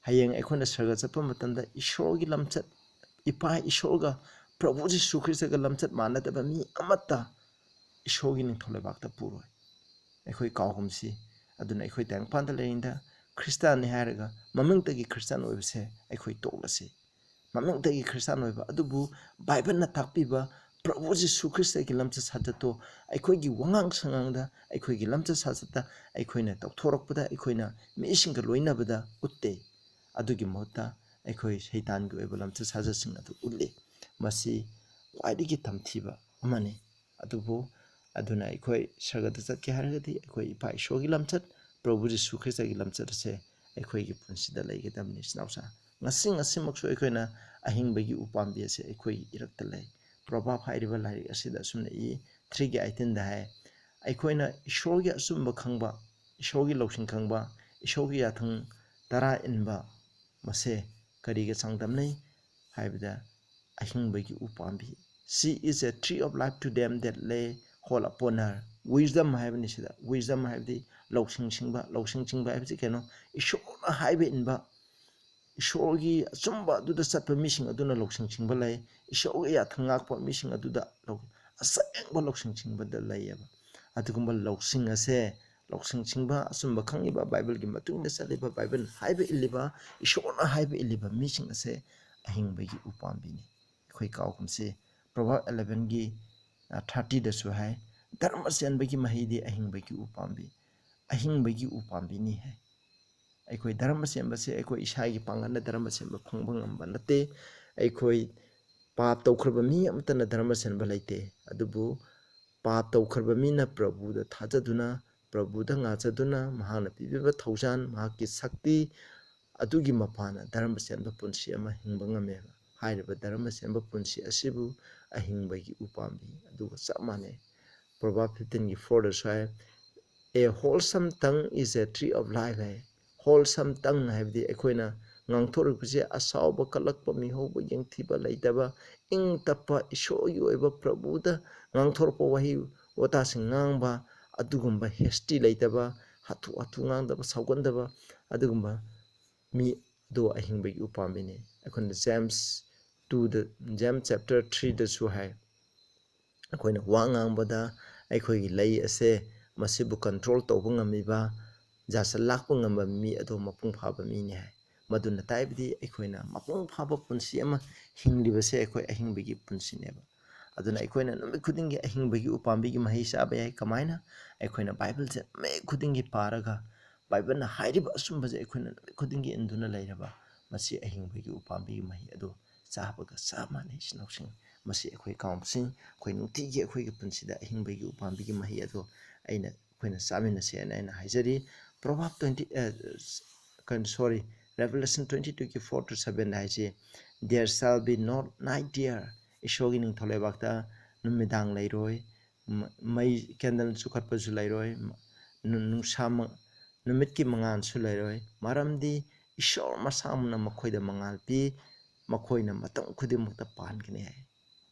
ꯍꯌꯦꯡ ꯑꯩꯈꯣꯏꯅ ꯁꯔꯒ ꯆꯠꯄ ꯃꯇꯝꯗ ꯏꯁꯣꯔꯒꯤ ꯂꯝꯆꯠ, ꯏꯄꯥ ꯏꯁꯣꯔꯒ, ꯄ꯭ꯔꯚꯨ ꯖꯤꯁꯨ ꯈ꯭ꯔꯤꯁꯇꯒ ꯂꯝꯆꯠ ꯃꯥꯟꯅꯗꯕ ꯃꯤ ꯑꯃꯠꯇ ꯏꯁꯣꯔꯒꯤ ꯅꯤꯡꯊꯧ ꯂꯩꯕꯥꯛꯇ ꯄꯨꯔꯣꯏ꯫ ꯑꯩꯈꯣꯏ ꯀꯥꯎꯒꯨꯝꯁꯤ꯫ ꯑꯗꯨꯅ ꯑꯩꯈꯣꯏ ꯇꯥꯏꯕꯪꯄꯥꯟꯗ ꯂꯩꯔꯤꯉꯩꯗ ꯈ꯭ꯔꯤꯁꯇꯥꯟꯅꯤ ꯍꯥꯏꯔꯒ ꯃꯃꯤꯡꯇꯒꯤ ꯈ꯭ꯔꯤꯁꯇꯥꯟ ꯑꯣꯏꯕꯁꯦ ꯑꯩꯈꯣꯏ ꯇꯣꯛꯂꯁꯤ꯫ ꯃꯃꯤꯡꯇꯒꯤ ꯈ꯭ꯔꯤꯁꯇꯥꯟ ꯑꯣꯏꯕ, ꯑꯗꯨꯕꯨ ꯕꯥꯏꯕꯜꯅ ꯇꯥꯛꯄꯤꯕ ꯄ꯭ꯔꯚꯨ ꯖꯤꯁꯨ ꯈ꯭ꯔꯤꯁꯇꯒꯤ ꯂꯝꯆꯠ ꯁꯥꯖꯠꯇꯣ ꯑꯩꯈꯣꯏꯒꯤ ꯋꯥꯉꯥꯡ ꯁꯉꯥꯡꯗ, ꯑꯩꯈꯣꯏꯒꯤ ꯂꯝꯆꯠ ꯁꯥꯖꯠꯇ ꯑꯩꯈꯣꯏꯅ ꯇꯧꯊꯣꯔꯛꯄꯗ, ꯑꯩꯈꯣꯏꯅ ꯃꯤꯁꯤꯡꯒ ꯂꯣꯏꯅꯕꯗ ꯎꯠꯇꯦ꯫ ꯑꯗꯨꯒꯤ ꯃꯍꯨꯠꯇ ꯑꯩꯈꯣꯏ ꯁꯩꯇꯥꯟꯒꯤ ꯑꯣꯏꯕ ꯂꯝꯆꯠ ꯁꯥꯖꯠꯁꯤꯡ ꯑꯗꯨ ꯎꯠꯂꯤ꯫ ꯃꯁꯤ ꯈ꯭ꯋꯥꯏꯗꯒꯤ ꯇꯝꯊꯤꯕ ꯑꯃꯅꯤ꯫ ꯑꯗꯨꯕꯨ ꯑꯗꯨꯅ ꯑꯩꯈꯣꯏ ꯁꯔꯒꯗ ꯆꯠꯀꯦ ꯍꯥꯏꯔꯒꯗꯤ ꯑꯩꯈꯣꯏ ꯏꯄꯥ ꯏꯁꯣꯔꯒꯤ ꯂꯝꯆꯠ, ꯄ꯭ꯔꯚꯨ ꯖꯤꯁꯨ ꯈ꯭ꯔꯤꯁꯇꯒꯤ ꯂꯝꯆꯠ ꯑꯁꯦ ꯑꯩꯈꯣꯏꯒꯤ ꯄꯨꯟꯁꯤꯗ ꯂꯩꯒꯗꯕꯅꯤ, ꯏꯆꯤꯟ ꯏꯅꯥꯎꯁꯥ꯫ ꯉꯁꯤ ꯉꯁꯤꯃꯛꯁꯨ ꯑꯩꯈꯣꯏꯅ ꯑꯍꯤꯡꯕꯒꯤ ꯎꯄꯥꯝꯕꯤ ꯑꯁꯦ ꯑꯩꯈꯣꯏꯒꯤ ꯏꯔꯛꯇ ꯂꯩ꯫ ꯄ꯭ꯔꯣꯚꯥꯕ ꯍꯥꯏꯔꯤꯕ ꯂꯥꯏꯔꯤꯛ ꯑꯁꯤꯗ ꯑꯁꯨꯝꯅ ꯏ, ꯊ꯭ꯔꯤꯒꯤ ꯑꯥꯏꯇꯤꯟꯗ ꯍꯥꯏ, ꯑꯩꯈꯣꯏꯅ ꯏꯁꯣꯔꯒꯤ ꯑꯆꯨꯝꯕ ꯈꯪꯕ, ꯏꯁꯣꯔꯒꯤ ꯂꯧꯁꯤꯡ ꯈꯪꯕ, ꯏꯁꯣꯔꯒꯤ ꯌꯥꯊꯪ ꯇꯔꯥ ꯏꯟꯕ, ꯃꯁꯦ ꯀꯔꯤꯒ ꯆꯥꯡꯗꯝꯅꯩ ꯍꯥꯏꯕꯗ ꯑꯍꯤꯡꯕꯒꯤ ꯎꯄꯥꯝꯕꯤ꯫ She is a tree of life to them that lay hold upon her. Wisdom ꯍꯥꯏꯕꯅꯤ ꯁꯤꯗ꯫ Wisdom ꯍꯥꯏꯕꯗꯤ ꯂꯧꯁꯤꯡ ꯁꯤꯡꯕ꯫ ꯂꯧꯁꯤꯡ ꯁꯤꯡꯕ ꯍꯥꯏꯕꯁꯤ ꯀꯩꯅꯣ? ꯏꯁꯣꯔꯅ ꯍꯥꯏꯕ ꯏꯟꯕ, ꯏꯁꯣꯔꯒꯤ ꯑꯆꯨꯝꯕ ꯑꯗꯨꯗ ꯆꯠꯄ ꯃꯤꯁꯤꯡ ꯑꯗꯨꯅ ꯂꯧꯁꯤꯡ ꯁꯤꯡꯕ ꯂꯩ꯫ ꯏꯁꯣꯔꯒꯤ ꯌꯥꯊꯪ ꯉꯥꯛꯄ ꯃꯤꯁꯤꯡ ꯑꯗꯨꯗ ꯂꯧ-, ꯑꯁꯦꯡꯕ ꯂꯧꯁꯤꯡ ꯁꯤꯡꯕꯗ ꯂꯩꯌꯦꯕ꯫ ꯑꯗꯨꯒꯨꯝꯕ ꯂꯧꯁꯤꯡ ꯑꯁꯦ, ꯂꯧꯁꯤꯡ ꯁꯤꯡꯕ, ꯑꯆꯨꯝꯕ ꯈꯪꯉꯤꯕ, ꯕꯥꯏꯕꯜꯒꯤ ꯃꯇꯨꯡ ꯏꯟꯅ ꯆꯠꯂꯤꯕ, ꯕꯥꯏꯕꯜꯅ ꯍꯥꯏꯕ ꯏꯜꯂꯤꯕ, ꯏꯁꯣꯔꯅ ꯍꯥꯏꯕ ꯏꯜꯂꯤꯕ ꯃꯤꯁꯤꯡ ꯑꯁꯦ ꯑꯍꯤꯡꯕꯒꯤ ꯎꯄꯥꯝꯕꯤꯅꯤ꯫ ꯑꯩꯈꯣꯏ ꯀꯥꯎꯒꯨꯝꯁꯤ, ꯄ꯭ꯔꯣꯚꯥꯕ ꯏꯂꯦꯚꯦꯟꯒꯤ, ꯑ, ꯊꯥꯔꯇꯤꯗꯁꯨ ꯍꯥꯏ, "ꯙꯔꯃ ꯆꯦꯟꯕꯒꯤ ꯃꯍꯩꯗꯤ ꯑꯍꯤꯡꯕꯒꯤ ꯎꯄꯥꯝꯕꯤ, ꯑꯍꯤꯡꯕꯒꯤ ꯎꯄꯥꯝꯕꯤꯅꯤ" ꯍꯥꯏ꯫ ꯑꯩꯈꯣꯏ ꯙꯔꯃ ꯆꯦꯟꯕꯁꯦ ꯑꯩꯈꯣꯏ ꯏꯁꯥꯒꯤ ꯄꯥꯡꯒꯜꯅ ꯙꯔꯃ ꯆꯦꯟꯕ ꯐꯪꯕ ꯉꯝꯕ ꯅꯠꯇꯦ꯫ ꯑꯩꯈꯣꯏ ꯄꯥꯞ ꯇꯧꯈ꯭ꯔꯕ ꯃꯤ ꯑꯃꯠꯇꯅ ꯙꯔꯃ ꯆꯦꯟꯕ ꯂꯩꯇꯦ꯫ ꯑꯗꯨꯕꯨ ꯄꯥꯞ ꯇꯧꯈ꯭ꯔꯕ ꯃꯤꯅ ꯄ꯭ꯔꯚꯨꯗ ꯊꯥꯖꯗꯨꯅ, ꯄ꯭ꯔꯚꯨꯗ ꯉꯥꯛꯆꯗꯨꯅ, ꯃꯍꯥꯛꯅ ꯄꯤꯕꯤꯕ ꯊꯧꯖꯥꯟ, ꯃꯍꯥꯛꯀꯤ ꯁꯛꯇꯤ ꯑꯗꯨꯒꯤ ꯃꯄꯥꯟꯅ ꯙꯔꯃ ꯆꯦꯟꯕ ꯄꯨꯟꯁꯤ ꯑꯃ ꯍꯤꯡꯕ ꯉꯝꯃꯦꯕ꯫ ꯍꯥꯏꯔꯤꯕ ꯙꯔꯃ ꯆꯦꯟꯕ ꯄꯨꯟꯁꯤ ꯑꯁꯤꯕꯨ ꯑꯍꯤꯡꯕꯒꯤ ꯎꯄꯥꯝꯕꯤ ꯑꯗꯨꯒ ꯆꯞ ꯃꯥꯟꯅꯩ꯫ Proverb ꯐꯤꯐꯇꯤꯟꯒꯤ ꯐꯣꯔꯗꯁꯨ high, "A wholesome tongue is a tree of life" high. Wholesome tongue ꯍꯥꯏꯕꯗꯤ ꯑꯩꯈꯣꯏꯅ ꯉꯥꯡꯊꯣꯔꯛꯄꯁꯦ ꯑꯁꯥꯎꯕ ꯀꯜꯂꯛꯄ, ꯃꯤꯍꯧꯕ ꯌꯦꯡꯊꯤꯕ ꯂꯩꯇꯕ, ꯏꯪ ꯇꯞꯄ, ꯏꯁꯣꯔꯒꯤ ꯑꯣꯏꯕ ꯄ꯭ꯔꯚꯨꯗ ꯉꯥꯡꯊꯣꯔꯛꯄ ꯋꯥꯍꯩ ꯋꯥꯇꯥꯁꯤꯡ ꯉꯥꯡꯕ, ꯑꯗꯨꯒꯨꯝꯕ ꯍꯦꯁꯇꯤ ꯂꯩꯇꯕ, ꯍꯥꯊꯨ ꯍꯥꯊꯨ ꯉꯥꯡꯗꯕ, ꯁꯥꯎꯒꯟꯗꯕ, ꯑꯗꯨꯒꯨꯝꯕ ꯃꯤ ꯑꯗꯨ ꯑꯍꯤꯡꯕꯒꯤ ꯎꯄꯥꯝꯕꯤꯅꯤ꯫ ꯑꯩꯈꯣꯏꯅ ꯖꯦꯝꯁ ꯇꯨꯗ, ꯖꯦꯝꯁ ꯆꯦꯞꯇꯔ ꯊ꯭ꯔꯤꯗꯁꯨ ꯍꯥꯏ, ꯑꯩꯈꯣꯏꯅ ꯋꯥ ꯉꯥꯡꯕꯗ ꯑꯩꯈꯣꯏꯒꯤ ꯂꯩ ꯑꯁꯦ, ꯃꯁꯤꯕꯨ ꯀꯟꯇ꯭ꯔꯣꯜ ꯇꯧꯕ ꯉꯝꯃꯤꯕ, ꯖꯥꯁꯜ ꯂꯥꯛꯄ ꯉꯝꯕ ꯃꯤ ꯑꯗꯨ ꯃꯄꯨꯡ ꯐꯥꯕ ꯃꯤꯅꯤ ꯍꯥꯏ꯫ ꯃꯗꯨꯅ ꯇꯥꯛꯏꯕꯗꯤ ꯑꯩꯈꯣꯏꯅ ꯃꯄꯨꯡ ꯐꯥꯕ ꯄꯨꯟꯁꯤ ꯑꯃ ꯍꯤꯡꯂꯤꯕꯁꯦ ꯑꯩꯈꯣꯏ ꯑꯍꯤꯡꯕꯒꯤ ꯄꯨꯟꯁꯤꯅꯦꯕ꯫ ꯑꯗꯨꯅ ꯑꯩꯈꯣꯏꯅ ꯅꯨꯃꯤꯠ ꯈꯨꯗꯤꯡꯒꯤ ꯑꯍꯤꯡꯕꯒꯤ ꯎꯄꯥꯝꯕꯤꯒꯤ ꯃꯍꯩ ꯆꯥꯕ ꯌꯥꯏ꯫ ꯀꯃꯥꯏꯅ? ꯑꯩꯈꯣꯏꯅ ꯕꯥꯏꯕꯜꯁꯦ ꯅꯨꯃꯤꯠ ꯈꯨꯗꯤꯡꯒꯤ ꯄꯥꯔꯒ ꯕꯥꯏꯕꯜꯅ ꯍꯥꯏꯔꯤꯕ ꯑꯆꯨꯝꯕꯁꯦ ꯑꯩꯈꯣꯏꯅ ꯅꯨꯃꯤꯠ ꯈꯨꯗꯤꯡꯒꯤ ꯏꯟꯗꯨꯅ ꯂꯩꯔꯕ, ꯃꯁꯤ ꯑꯍꯤꯡꯕꯒꯤ ꯎꯄꯥꯝꯕꯤꯒꯤ ꯃꯍꯩ ꯑꯗꯨ ꯆꯥꯕꯒ ꯆꯞ ꯃꯥꯟꯅꯩ, ꯏꯆꯤꯟ ꯏꯅꯥꯎꯁꯤꯡ꯫ ꯃꯁꯤ ꯑꯩꯈꯣꯏ ꯀꯥꯎꯟꯁꯤꯜ, ꯑꯩꯈꯣꯏ ꯅꯨꯡꯇꯤꯒꯤ ꯑꯩꯈꯣꯏꯒꯤ ꯄꯨꯟꯁꯤꯗ ꯑꯍꯤꯡꯕꯒꯤ ꯎꯄꯥꯝꯕꯤꯒꯤ ꯃꯍꯩ ꯑꯗꯨ ꯑꯩꯅ, ꯑꯩꯈꯣꯏꯅ ꯆꯥꯃꯤꯟꯅꯁꯦꯅ ꯑꯩꯅ ꯍꯥꯏꯖꯔꯤ꯫ Proverb twenty, ꯑ, ꯀꯩꯅꯣ, sorry, Revelation twenty twenty-four to seven ꯍꯥꯏꯁꯤ, "There shall be no night there." ꯏꯁꯣꯔꯒꯤ ꯅꯤꯡꯊꯧ ꯂꯩꯕꯥꯛꯇ ꯅꯨꯃꯤꯗꯥꯡ ꯂꯩꯔꯣꯏ, ꯃ-, ꯃꯩ, ꯀꯦꯟꯗꯜ ꯆꯨꯈꯠꯄꯁꯨ ꯂꯩꯔꯣꯏ, ꯃ-, ꯅꯨ-, ꯅꯨꯡꯁꯥ ꯃ-, ꯅꯨꯃꯤꯠꯀꯤ ꯃꯉꯥꯜꯁꯨ ꯂꯩꯔꯣꯏ, ꯃꯔꯝꯗꯤ ꯏꯁꯣꯔ ꯃꯁꯥꯃꯛꯅ ꯃꯈꯣꯏꯗ ꯃꯉꯥꯜ ꯄꯤ, ꯃꯈꯣꯏꯅ ꯃꯇꯝ ꯈꯨꯗꯤꯡꯃꯛꯇ ꯄꯥꯟꯒꯅꯤ ꯍꯥꯏ꯫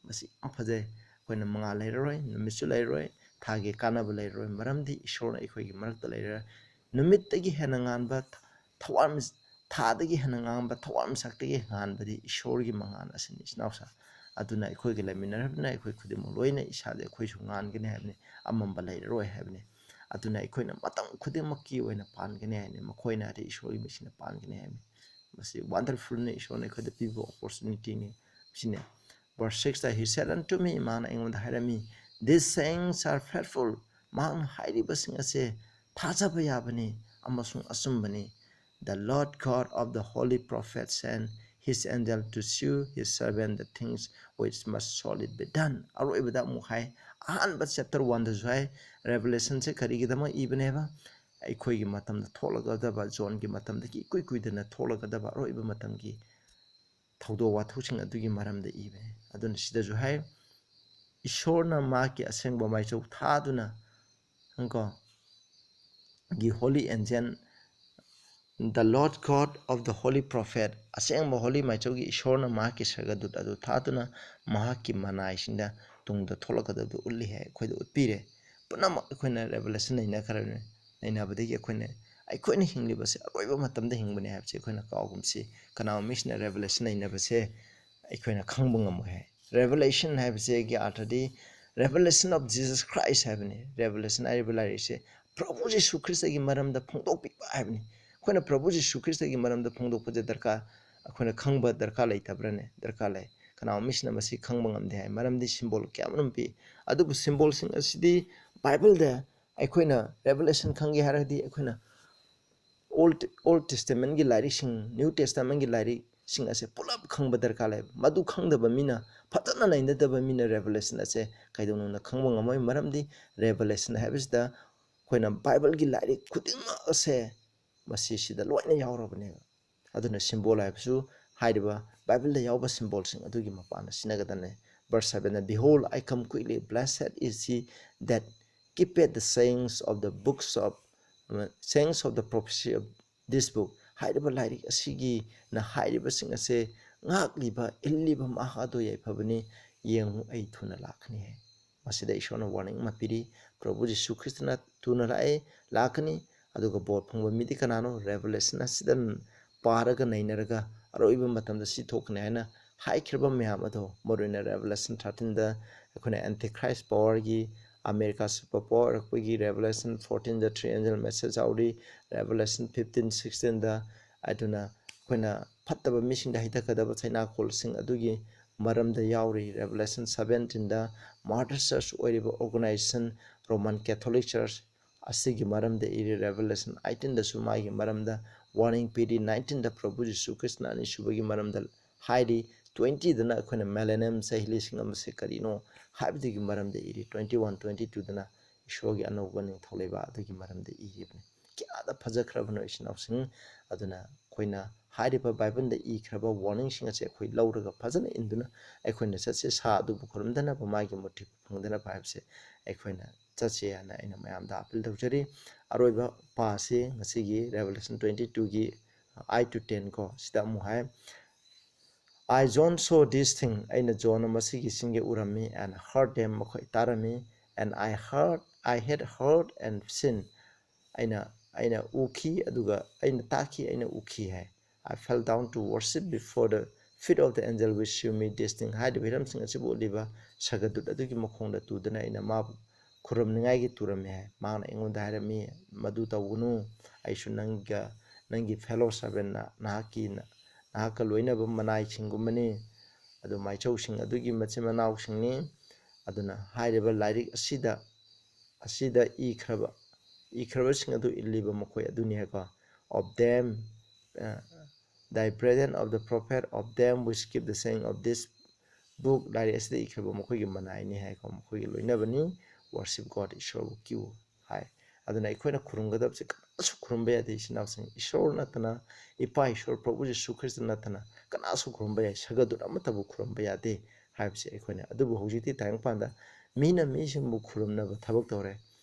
ꯃꯁꯤ ꯌꯥꯝ ꯐꯖꯩ꯫ ꯑꯩꯈꯣꯏꯅ ꯃꯉꯥꯜ ꯂꯩꯔꯔꯣꯏ, ꯅꯨꯃꯤꯠꯁꯨ ꯂꯩꯔꯔꯣꯏ, ꯊꯥꯒꯤ ꯀꯥꯟꯅꯕ ꯂꯩꯔꯔꯣꯏ, ꯃꯔꯝꯗꯤ ꯏꯁꯣꯔꯅ ꯑꯩꯈꯣꯏꯒꯤ ꯃꯔꯛꯇ ꯂꯩꯔꯦ꯫ ꯅꯨꯃꯤꯠꯇꯒꯤ ꯍꯦꯟꯅ ꯉꯥꯟꯕ ꯊ-, ꯊꯋꯥꯟꯃꯤ-, ꯊꯥꯗꯒꯤ ꯍꯦꯟꯅ ꯉꯥꯟꯕ ꯊꯋꯥꯟꯃꯤꯆꯥꯛꯇꯒꯤ ꯉꯥꯟꯕꯗꯤ ꯏꯁꯣꯔꯒꯤ ꯃꯉꯥꯜ ꯑꯁꯤꯅꯤ, ꯏꯆꯤꯟ ꯏꯅꯥꯎꯁꯥ꯫ ꯑꯗꯨꯅ ꯑꯩꯈꯣꯏꯒ ꯂꯩꯃꯤꯟꯅꯔꯕꯅꯤꯅ ꯑꯩꯈꯣꯏ ꯈꯨꯗꯤꯡꯃꯛ ꯂꯣꯏꯅ ꯏꯁꯥꯗ ꯑꯩꯈꯣꯏꯁꯨ ꯉꯥꯟꯒꯅꯤ ꯍꯥꯏꯕꯅꯤ, ꯑꯃꯝꯕ ꯂꯩꯔꯔꯣꯏ ꯍꯥꯏꯕꯅꯤ꯫ ꯑꯗꯨꯅ ꯑꯩꯈꯣꯏꯅ ꯃꯇꯝ ꯈꯨꯗꯤꯡꯃꯛꯀꯤ ꯑꯣꯏꯅ ꯄꯥꯟꯒꯅꯤ ꯍꯥꯏꯕꯅꯤ, ꯃꯈꯣꯏꯅ ꯍꯥꯏꯗꯤ ꯏꯁꯣꯔꯒꯤ ꯃꯤꯁꯤꯡꯅ ꯄꯥꯟꯒꯅꯤ ꯍꯥꯏꯕꯅꯤ꯫ ꯃꯁꯤ wonderfulꯅꯤ, ꯏꯁꯣꯔꯅ ꯑꯩꯈꯣꯏꯗ ꯄꯤꯕ opportunityꯅꯤ꯫ ꯁꯤꯅꯦ꯫ Verse sixꯇ, "He said unto me," ꯃꯥꯅ ꯑꯩꯉꯣꯟꯗ ꯍꯥꯏꯔꯝꯃꯤ, "These sayings are faithful." ꯃꯍꯥꯛꯅ ꯍꯥꯏꯔꯤꯕꯁꯤꯡ ꯑꯁꯦ ꯊꯥꯖꯕ ꯌꯥꯕꯅꯤ ꯑꯃꯁꯨꯡ ꯑꯆꯨꯝꯕꯅꯤ꯫ "The Lord God of the holy prophets sent his angel to shew his servant the things which must surely be done." ꯑꯔꯣꯏꯕꯗ ꯑꯃꯨꯛ ꯍꯥꯏ, ꯑꯍꯥꯟꯕ chapter oneꯗꯁꯨ ꯍꯥꯏ, Revelationꯁꯦ ꯀꯔꯤꯒꯤꯗꯃꯛ ꯏꯕꯅꯦꯕ? ꯑꯩꯈꯣꯏꯒꯤ ꯃꯇꯝꯗ ꯊꯣꯛꯂꯒꯗꯕ, ꯖꯣꯟꯒꯤ ꯃꯇꯝꯗꯒꯤ ꯏꯀꯨꯏ ꯀꯨꯏꯗꯅ ꯊꯣꯛꯂꯒꯗꯕ ꯑꯔꯣꯏꯕ ꯃꯇꯝꯒꯤ ꯊꯧꯗꯣꯛ ꯋꯥꯊꯣꯛꯁꯤꯡ ꯑꯗꯨꯒꯤ ꯃꯔꯝꯗ ꯏꯕꯅꯤ꯫ ꯑꯗꯨꯅ ꯁꯤꯗꯁꯨ ꯍꯥꯏ, ꯏꯁꯣꯔꯅ ꯃꯍꯥꯛꯀꯤ ꯑꯁꯦꯡꯕ ꯃꯥꯏꯆꯧ ꯊꯥꯗꯨꯅ, ꯀꯣ, ꯒꯤ holy angel, "The Lord God of the holy prophet," ꯑꯁꯦꯡꯕ holy ꯃꯥꯏꯆꯧꯒꯤ ꯏꯁꯣꯔꯅ ꯃꯍꯥꯛꯀꯤ ꯁꯔꯒꯗꯨꯠ ꯑꯗꯨ ꯊꯥꯗꯨꯅ ꯃꯍꯥꯛꯀꯤ ꯃꯅꯥꯏꯁꯤꯡꯗ ꯇꯨꯡꯗ ꯊꯣꯛꯂꯛꯀꯗꯕꯗꯨ ꯎꯠꯂꯤ ꯍꯥꯏ, ꯑꯩꯈꯣꯏꯗ ꯎꯠꯄꯤꯔꯦ꯫ ꯄꯨꯝꯅꯃꯛ ꯑꯩꯈꯣꯏꯅ Revelation ꯅꯩꯅꯈ꯭ꯔꯕꯅꯤ꯫ ꯅꯩꯅꯕꯗꯒꯤ ꯑꯩꯈꯣꯏꯅ, ꯑꯩꯈꯣꯏꯅ ꯍꯤꯡꯂꯤꯕꯁꯦ ꯑꯔꯣꯏꯕ ꯃꯇꯝꯗ ꯍꯤꯡꯕꯅꯤ ꯍꯥꯏꯕꯁꯦ ꯑꯩꯈꯣꯏꯅ ꯀꯥꯎꯒꯨꯝꯁꯤ꯫ ꯀꯅꯥꯒꯨꯝꯕ ꯃꯤꯁꯤꯅ Revelation ꯅꯩꯅꯕꯁꯦ ꯑꯩꯈꯣꯏꯅ ꯈꯪꯕ ꯉꯝꯃꯣꯏ ꯍꯥꯏ꯫ Revelation ꯍꯥꯏꯕꯁꯤꯒꯤ ꯑꯥꯔꯊꯗꯤ Revelation of Jesus Christ ꯍꯥꯏꯕꯅꯤ꯫ Revelation ꯍꯥꯏꯔꯤꯕ ꯂꯥꯏꯔꯤꯛꯁꯦ ꯄ꯭ꯔꯚꯨ ꯖꯤꯁꯨ ꯈ꯭ꯔꯤꯁꯇꯒꯤ ꯃꯔꯝꯗ ꯐꯣꯡꯗꯣꯛꯄꯤꯕ ꯍꯥꯏꯕꯅꯤ꯫ ꯑꯩꯈꯣꯏꯅ ꯄ꯭ꯔꯚꯨ ꯖꯤꯁꯨ ꯈ꯭ꯔꯤꯁꯇꯒꯤ ꯃꯔꯝꯗ ꯐꯣꯡꯗꯣꯛꯄꯁꯦ ꯗꯔꯀꯥꯔ, ꯑꯩꯈꯣꯏꯅ ꯈꯪꯕ ꯗꯔꯀꯥꯔ ꯂꯩꯇꯕ꯭ꯔꯅꯦ? ꯗꯔꯀꯥꯔ ꯂꯩ꯫ ꯀꯅꯥꯒꯨꯝꯕ ꯃꯤꯁꯤꯅ ꯃꯁꯤ ꯈꯪꯕ ꯉꯝꯗꯦ ꯍꯥꯏ, ꯃꯔꯝꯗꯤ ꯁꯤꯝꯕꯣꯜ ꯀꯌꯥ ꯑꯃꯔꯣꯝ ꯄꯤ꯫ ꯑꯗꯨꯕꯨ ꯁꯤꯝꯕꯣꯜꯁꯤꯡ ꯑꯁꯤꯗꯤ ꯕꯥꯏꯕꯜꯗ ꯑꯩꯈꯣꯏꯅ ꯔꯦꯚꯦꯂꯦꯁꯟ ꯈꯪꯒꯦ ꯍꯥꯏꯔꯒꯗꯤ ꯑꯩꯈꯣꯏꯅ ꯑꯣꯜ, ꯑꯣꯜ ꯇꯦꯁꯇꯃꯦꯟꯒꯤ ꯂꯥꯏꯔꯤꯛꯁꯤꯡ, ꯅ꯭ꯌꯨ ꯇꯦꯁꯇꯃꯦꯟꯒꯤ ꯂꯥꯏꯔꯤꯛꯁꯤꯡ ꯑꯁꯦ ꯄꯨꯂꯞ ꯈꯪꯕ ꯗꯔꯀꯥꯔ ꯂꯩ꯫ ꯃꯗꯨ ꯈꯪꯗꯕ ꯃꯤꯅ, ꯐꯖꯅ ꯅꯩꯅꯗꯕ ꯃꯤꯅ ꯔꯦꯚꯦꯂꯦꯁꯟ ꯑꯁꯦ ꯀꯩꯗꯧꯅꯨꯡꯗ ꯈꯪꯕ ꯉꯝꯃꯣꯏ꯫ ꯃꯔꯝꯗꯤ ꯔꯦꯚꯦꯂꯦꯁꯟ ꯍꯥꯏꯕꯁꯤꯗ ꯑꯩꯈꯣꯏꯅ ꯕꯥꯏꯕꯜꯒꯤ ꯂꯥꯏꯔꯤꯛ ꯈꯨꯗꯤꯡꯃꯛ ꯑꯁꯦ ꯃꯁꯤꯁꯤꯗ ꯂꯣꯏꯅ ꯌꯥꯎꯔꯕꯅꯦꯕ꯫ ꯑꯗꯨꯅ ꯁꯤꯝꯕꯣꯜ ꯍꯥꯏꯕꯁꯨ ꯍꯥꯏꯔꯤꯕ ꯕꯥꯏꯕꯜꯗ ꯌꯥꯎꯕ ꯁꯤꯝꯕꯣꯜꯁꯤꯡ ꯑꯗꯨꯒꯤ ꯃꯄꯥꯟꯗ ꯁꯤꯖꯤꯟꯅꯒꯗꯕꯅꯦ꯫ Verse seven, "Behold, I come quickly, blessed is he that keepeth the sayings of the books of, sayings of the prophecy of this book." ꯍꯥꯏꯔꯤꯕ ꯂꯥꯏꯔꯤꯛ ꯑꯁꯤꯒꯤꯅ ꯍꯥꯏꯔꯤꯕꯁꯤꯡ ꯑꯁꯦ ꯉꯥꯛꯂꯤꯕ, ꯏꯜꯂꯤꯕ ꯃꯍꯥꯛ ꯑꯗꯨ ꯌꯥꯏꯐꯕꯅꯤ꯫ ꯌꯦꯡꯉꯨ, ꯑꯩ ꯊꯨꯅ ꯂꯥꯛꯀꯅꯤ ꯍꯥꯏ꯫ ꯃꯁꯤꯗ ꯏꯁꯣꯔꯅ ꯋꯥꯔꯅꯤꯡ ꯑꯃ ꯄꯤꯔꯤ꯫ ꯄ꯭ꯔꯚꯨ ꯖꯤꯁꯨ ꯈ꯭ꯔꯤꯁꯇꯅ ꯊꯨꯅ ꯂꯥꯛꯑꯦ, ꯂꯥꯛꯀꯅꯤ꯫ ꯑꯗꯨꯒ ꯕꯣꯜ ꯐꯪꯕ ꯃꯤꯗꯤ ꯀꯅꯥꯅꯣ? ꯔꯦꯚꯦꯂꯦꯁꯟ ꯑꯁꯤꯗ ꯄꯥꯔꯒ ꯅꯩꯅꯔꯒ ꯑꯔꯣꯏꯕ ꯃꯇꯝꯗ ꯁꯤ ꯊꯣꯛꯀꯅꯤ ꯍꯥꯏꯅ ꯍꯥꯏꯈ꯭ꯔꯕ ꯃꯌꯥꯝ ꯑꯗꯣ, ꯃꯔꯨꯑꯣꯏꯅ ꯔꯦꯚꯦꯂꯦꯁꯟ ꯊꯥꯔꯇꯤꯟꯗ ꯑꯩꯈꯣꯏꯅ ꯑꯦꯟꯇꯤꯈ꯭ꯔꯥꯏꯁ ꯄꯋꯥꯔꯒꯤ, ꯑꯃꯦꯔꯤꯀꯥ ꯁꯨꯄꯔ ꯄꯋꯥꯔ ꯑꯣꯏꯔꯛꯄꯒꯤ, ꯔꯦꯚꯦꯂꯦꯁꯟ ꯐꯣꯔꯇꯤꯟꯗ ꯊ꯭ꯔꯤ ꯑꯦꯟꯖꯦꯜ ꯃꯦꯁꯦꯖ ꯌꯥꯎꯔꯤ, ꯔꯦꯚꯦꯂꯦꯁꯟ ꯐꯤꯐꯇꯤꯟ ꯁꯤꯛꯁꯇꯤꯟꯗ ꯑꯗꯨꯅ ꯑꯩꯈꯣꯏꯅ ꯐꯠꯇꯕ ꯃꯤꯁꯤꯡꯗ ꯍꯩꯊꯒꯗꯕ ꯆꯩꯅꯥꯈꯣꯜꯁꯤꯡ ꯑꯗꯨꯒꯤ ꯃꯔꯝꯗ ꯌꯥꯎꯔꯤ꯫ ꯔꯦꯚꯦꯂꯦꯁꯟ ꯁꯕꯦꯟꯇꯤꯟꯗ ꯃꯥꯔꯇꯔ ꯆꯔꯆ ꯑꯣꯏꯔꯤꯕ ꯑꯣꯔꯒꯅꯥꯏꯖꯦꯁꯟ ꯔꯣꯃꯟ ꯀꯦꯊꯣꯂꯤꯛ ꯆꯔꯆ ꯑꯁꯤꯒꯤ ꯃꯔꯝꯗ ꯏꯔꯤ꯫ ꯔꯦꯚꯦꯂꯦꯁꯟ ꯑꯩꯇꯤꯟꯗꯁꯨ ꯃꯥꯒꯤ ꯃꯔꯝꯗ ꯋꯥꯔꯅꯤꯡ ꯄꯤꯔꯤ꯫ ꯅꯥꯏꯟꯇꯤꯟꯗ ꯄ꯭ꯔꯚꯨ ꯖꯤꯁꯨ ꯈ꯭ꯔꯤꯁꯇꯅ ꯑꯅꯤꯁꯨꯕꯒꯤ ꯃꯔꯝꯗ ꯍꯥꯏꯔꯤ꯫ ꯇ꯭ꯋꯦꯟꯇꯤꯗꯅ ꯑꯩꯈꯣꯏꯅ ꯃꯤꯂꯦꯅꯤꯌꯝ, ꯆꯍꯤ ꯂꯤꯁꯤꯡ ꯑꯃ ꯑꯁꯤ ꯀꯔꯤꯅꯣ ꯍꯥꯏꯕꯗꯨꯒꯤ ꯃꯔꯝꯗ ꯏꯔꯤ꯫ ꯇ꯭ꯋꯦꯟꯇꯤ ꯋꯥꯟ, ꯇ꯭ꯋꯦꯟꯇꯤ ꯇꯨꯗꯅ ꯏꯁꯣꯔꯒꯤ ꯑꯅꯧꯕ ꯅꯤꯡꯊꯧ ꯂꯩꯕꯥꯛ ꯑꯗꯨꯒꯤ ꯃꯔꯝꯗ ꯏꯔꯤꯕꯅꯤ꯫ ꯀꯌꯥꯗ ꯐꯖꯈ꯭ꯔꯕꯅꯣ, ꯏꯆꯤꯟ ꯏꯅꯥꯎꯁꯤꯡ! ꯑꯗꯨꯅ ꯑꯩꯈꯣꯏꯅ ꯍꯥꯏꯔꯤꯕ ꯕꯥꯏꯕꯜꯗ ꯏꯈ꯭ꯔꯕ ꯋꯥꯔꯅꯤꯡꯁꯤꯡ ꯑꯁꯦ ꯑꯩꯈꯣꯏ ꯂꯧꯔꯒ ꯐꯖꯅ ꯏꯟꯗꯨꯅ ꯑꯩꯈꯣꯏꯅ ꯆꯠꯁꯦ꯫ ꯁꯥ ꯑꯗꯨꯕꯨ ꯈꯨꯔꯨꯝꯗꯅꯕ, ꯃꯥꯒꯤ ꯃꯨꯔꯇꯤꯕꯨ ꯐꯪꯗꯅꯕ ꯍꯥꯏꯕꯁꯦ ꯑꯩꯈꯣꯏꯅ ꯆꯠꯁꯦ ꯍꯥꯏꯅ ꯑꯩꯅ ꯃꯌꯥꯝꯗ ꯑꯥꯄꯤꯜ ꯇꯧꯖꯔꯤ꯫ ꯑꯔꯣꯏꯕ ꯄꯥꯁꯤ ꯉꯁꯤꯒꯤ ꯔꯦꯚꯦꯂꯦꯁꯟ ꯇ꯭ꯋꯦꯟꯇꯤ ꯇꯨꯒꯤ ꯑꯥꯏꯠ to ten ꯀꯣ, ꯁꯤꯗ ꯑꯃꯨꯛ ꯍꯥꯏ, "I, John, saw this thing." ꯑꯩꯅ ꯖꯣꯟꯅ ꯃꯁꯤꯒꯤ ꯁꯤꯡꯒꯦ ꯎꯔꯝꯃꯤ, "and heard them," ꯃꯈꯣꯏ ꯇꯥꯔꯝꯃꯤ, "and I heard, I had heard and seen." ꯑꯩꯅ, ꯑꯩꯅ ꯎꯈꯤ, ꯑꯗꯨꯒ ꯑꯩꯅ ꯇꯥꯈꯤ, ꯑꯩꯅ ꯎꯈꯤ ꯍꯥꯏ꯫ "I fell down to worship before the feet of the angel which shewed me this thing." ꯍꯥꯏꯔꯤꯕ ꯍꯤꯔꯝꯁꯤꯡ ꯑꯁꯤꯕꯨ ꯎꯠꯂꯤꯕ ꯁꯒꯗꯨꯠ ꯑꯗꯨꯒꯤ ꯃꯈꯣꯡꯗ ꯇꯨꯗꯨꯅ ꯑꯩꯅ ꯃꯥꯕꯨ ꯈꯨꯔꯨꯝꯅꯤꯡꯉꯥꯏꯒꯤ ꯇꯨꯔꯝꯃꯤ ꯍꯥꯏ꯫ ꯃꯍꯥꯛꯅ ꯑꯩꯉꯣꯟꯗ ꯍꯥꯏꯔꯝꯃꯤ, "ꯃꯗꯨ ꯇꯧꯒꯅꯨ, ꯑꯩꯁꯨ ꯅꯪꯒ ꯅꯪꯒꯤ fellow servantꯅ, ꯅꯍꯥꯛꯀꯤ, ꯅꯍꯥꯛꯀ ꯂꯣꯏꯅꯕ ꯃꯅꯥꯏꯁꯤꯡꯒꯨꯝꯕꯅꯤ꯫ ꯑꯗꯨ ꯃꯥꯏꯆꯧꯁꯤꯡ ꯑꯗꯨꯒꯤ ꯃꯆꯤꯟ ꯃꯅꯥꯎꯁꯤꯡꯅꯤ꯫ ꯑꯗꯨꯅ ꯍꯥꯏꯔꯤꯕ ꯂꯥꯏꯔꯤꯛ ꯑꯁꯤꯗ, ꯑꯁꯤꯗ ꯏꯈ꯭ꯔꯕ, ꯏꯈ꯭ꯔꯕꯁꯤꯡ ꯑꯗꯨ ꯏꯜꯂꯤꯕ ꯃꯈꯣꯏ ꯑꯗꯨꯅꯤ ꯍꯥꯏꯀꯣ꯫ Of them, uh, thy brethren of the prophet, of them which keep the saying of this book, ꯂꯥꯏꯔꯤꯛ ꯑꯁꯤꯗ ꯏꯈ꯭ꯔꯕ ꯃꯈꯣꯏꯒꯤ ꯃꯅꯥꯏꯅꯤ ꯍꯥꯏꯀꯣ, ꯃꯈꯣꯏꯒꯤ ꯂꯣꯏꯅꯕꯅꯤ꯫ Worship God, ꯏꯁꯣꯔꯕꯨ ꯀꯤꯌꯨ ꯍꯥꯏ꯫ ꯑꯗꯨꯅ ꯑꯩꯈꯣꯏꯅ ꯈꯨꯔꯨꯝꯒꯗꯕꯁꯦ ꯀꯅꯥꯁꯨ ꯈꯨꯔꯨꯝꯕ ꯌꯥꯗꯦ, ꯏꯆꯤꯟ ꯏꯅꯥꯎꯁꯤꯡ꯫ ꯏꯁꯣꯔ ꯅꯠꯇꯅ, ꯏꯄꯥ ꯏꯁꯣꯔ ꯄ꯭ꯔꯚꯨ ꯖꯤꯁꯨ ꯈ꯭ꯔꯤꯁꯇ ꯅꯠꯇꯅ ꯀꯅꯥꯁꯨ ꯈꯨꯔꯨꯝꯕ ꯌꯥꯏ, ꯁꯒꯗꯨꯠ ꯑꯃꯠꯇꯕꯨ ꯈꯨꯔꯨꯝꯕ ꯌꯥꯗꯦ ꯍꯥꯏꯕꯁꯦ ꯑꯩꯈꯣꯏꯅ꯫ ꯑꯗꯨꯕꯨ ꯍꯧꯖꯤꯛꯇꯤ ꯇꯥꯏꯕꯪꯄꯥꯟꯗ ꯃꯤꯅ ꯃꯤꯁꯤꯡꯕꯨ ꯈꯨꯔꯨꯝꯅꯕ ꯊꯕꯛ ꯇꯧꯔꯦ꯫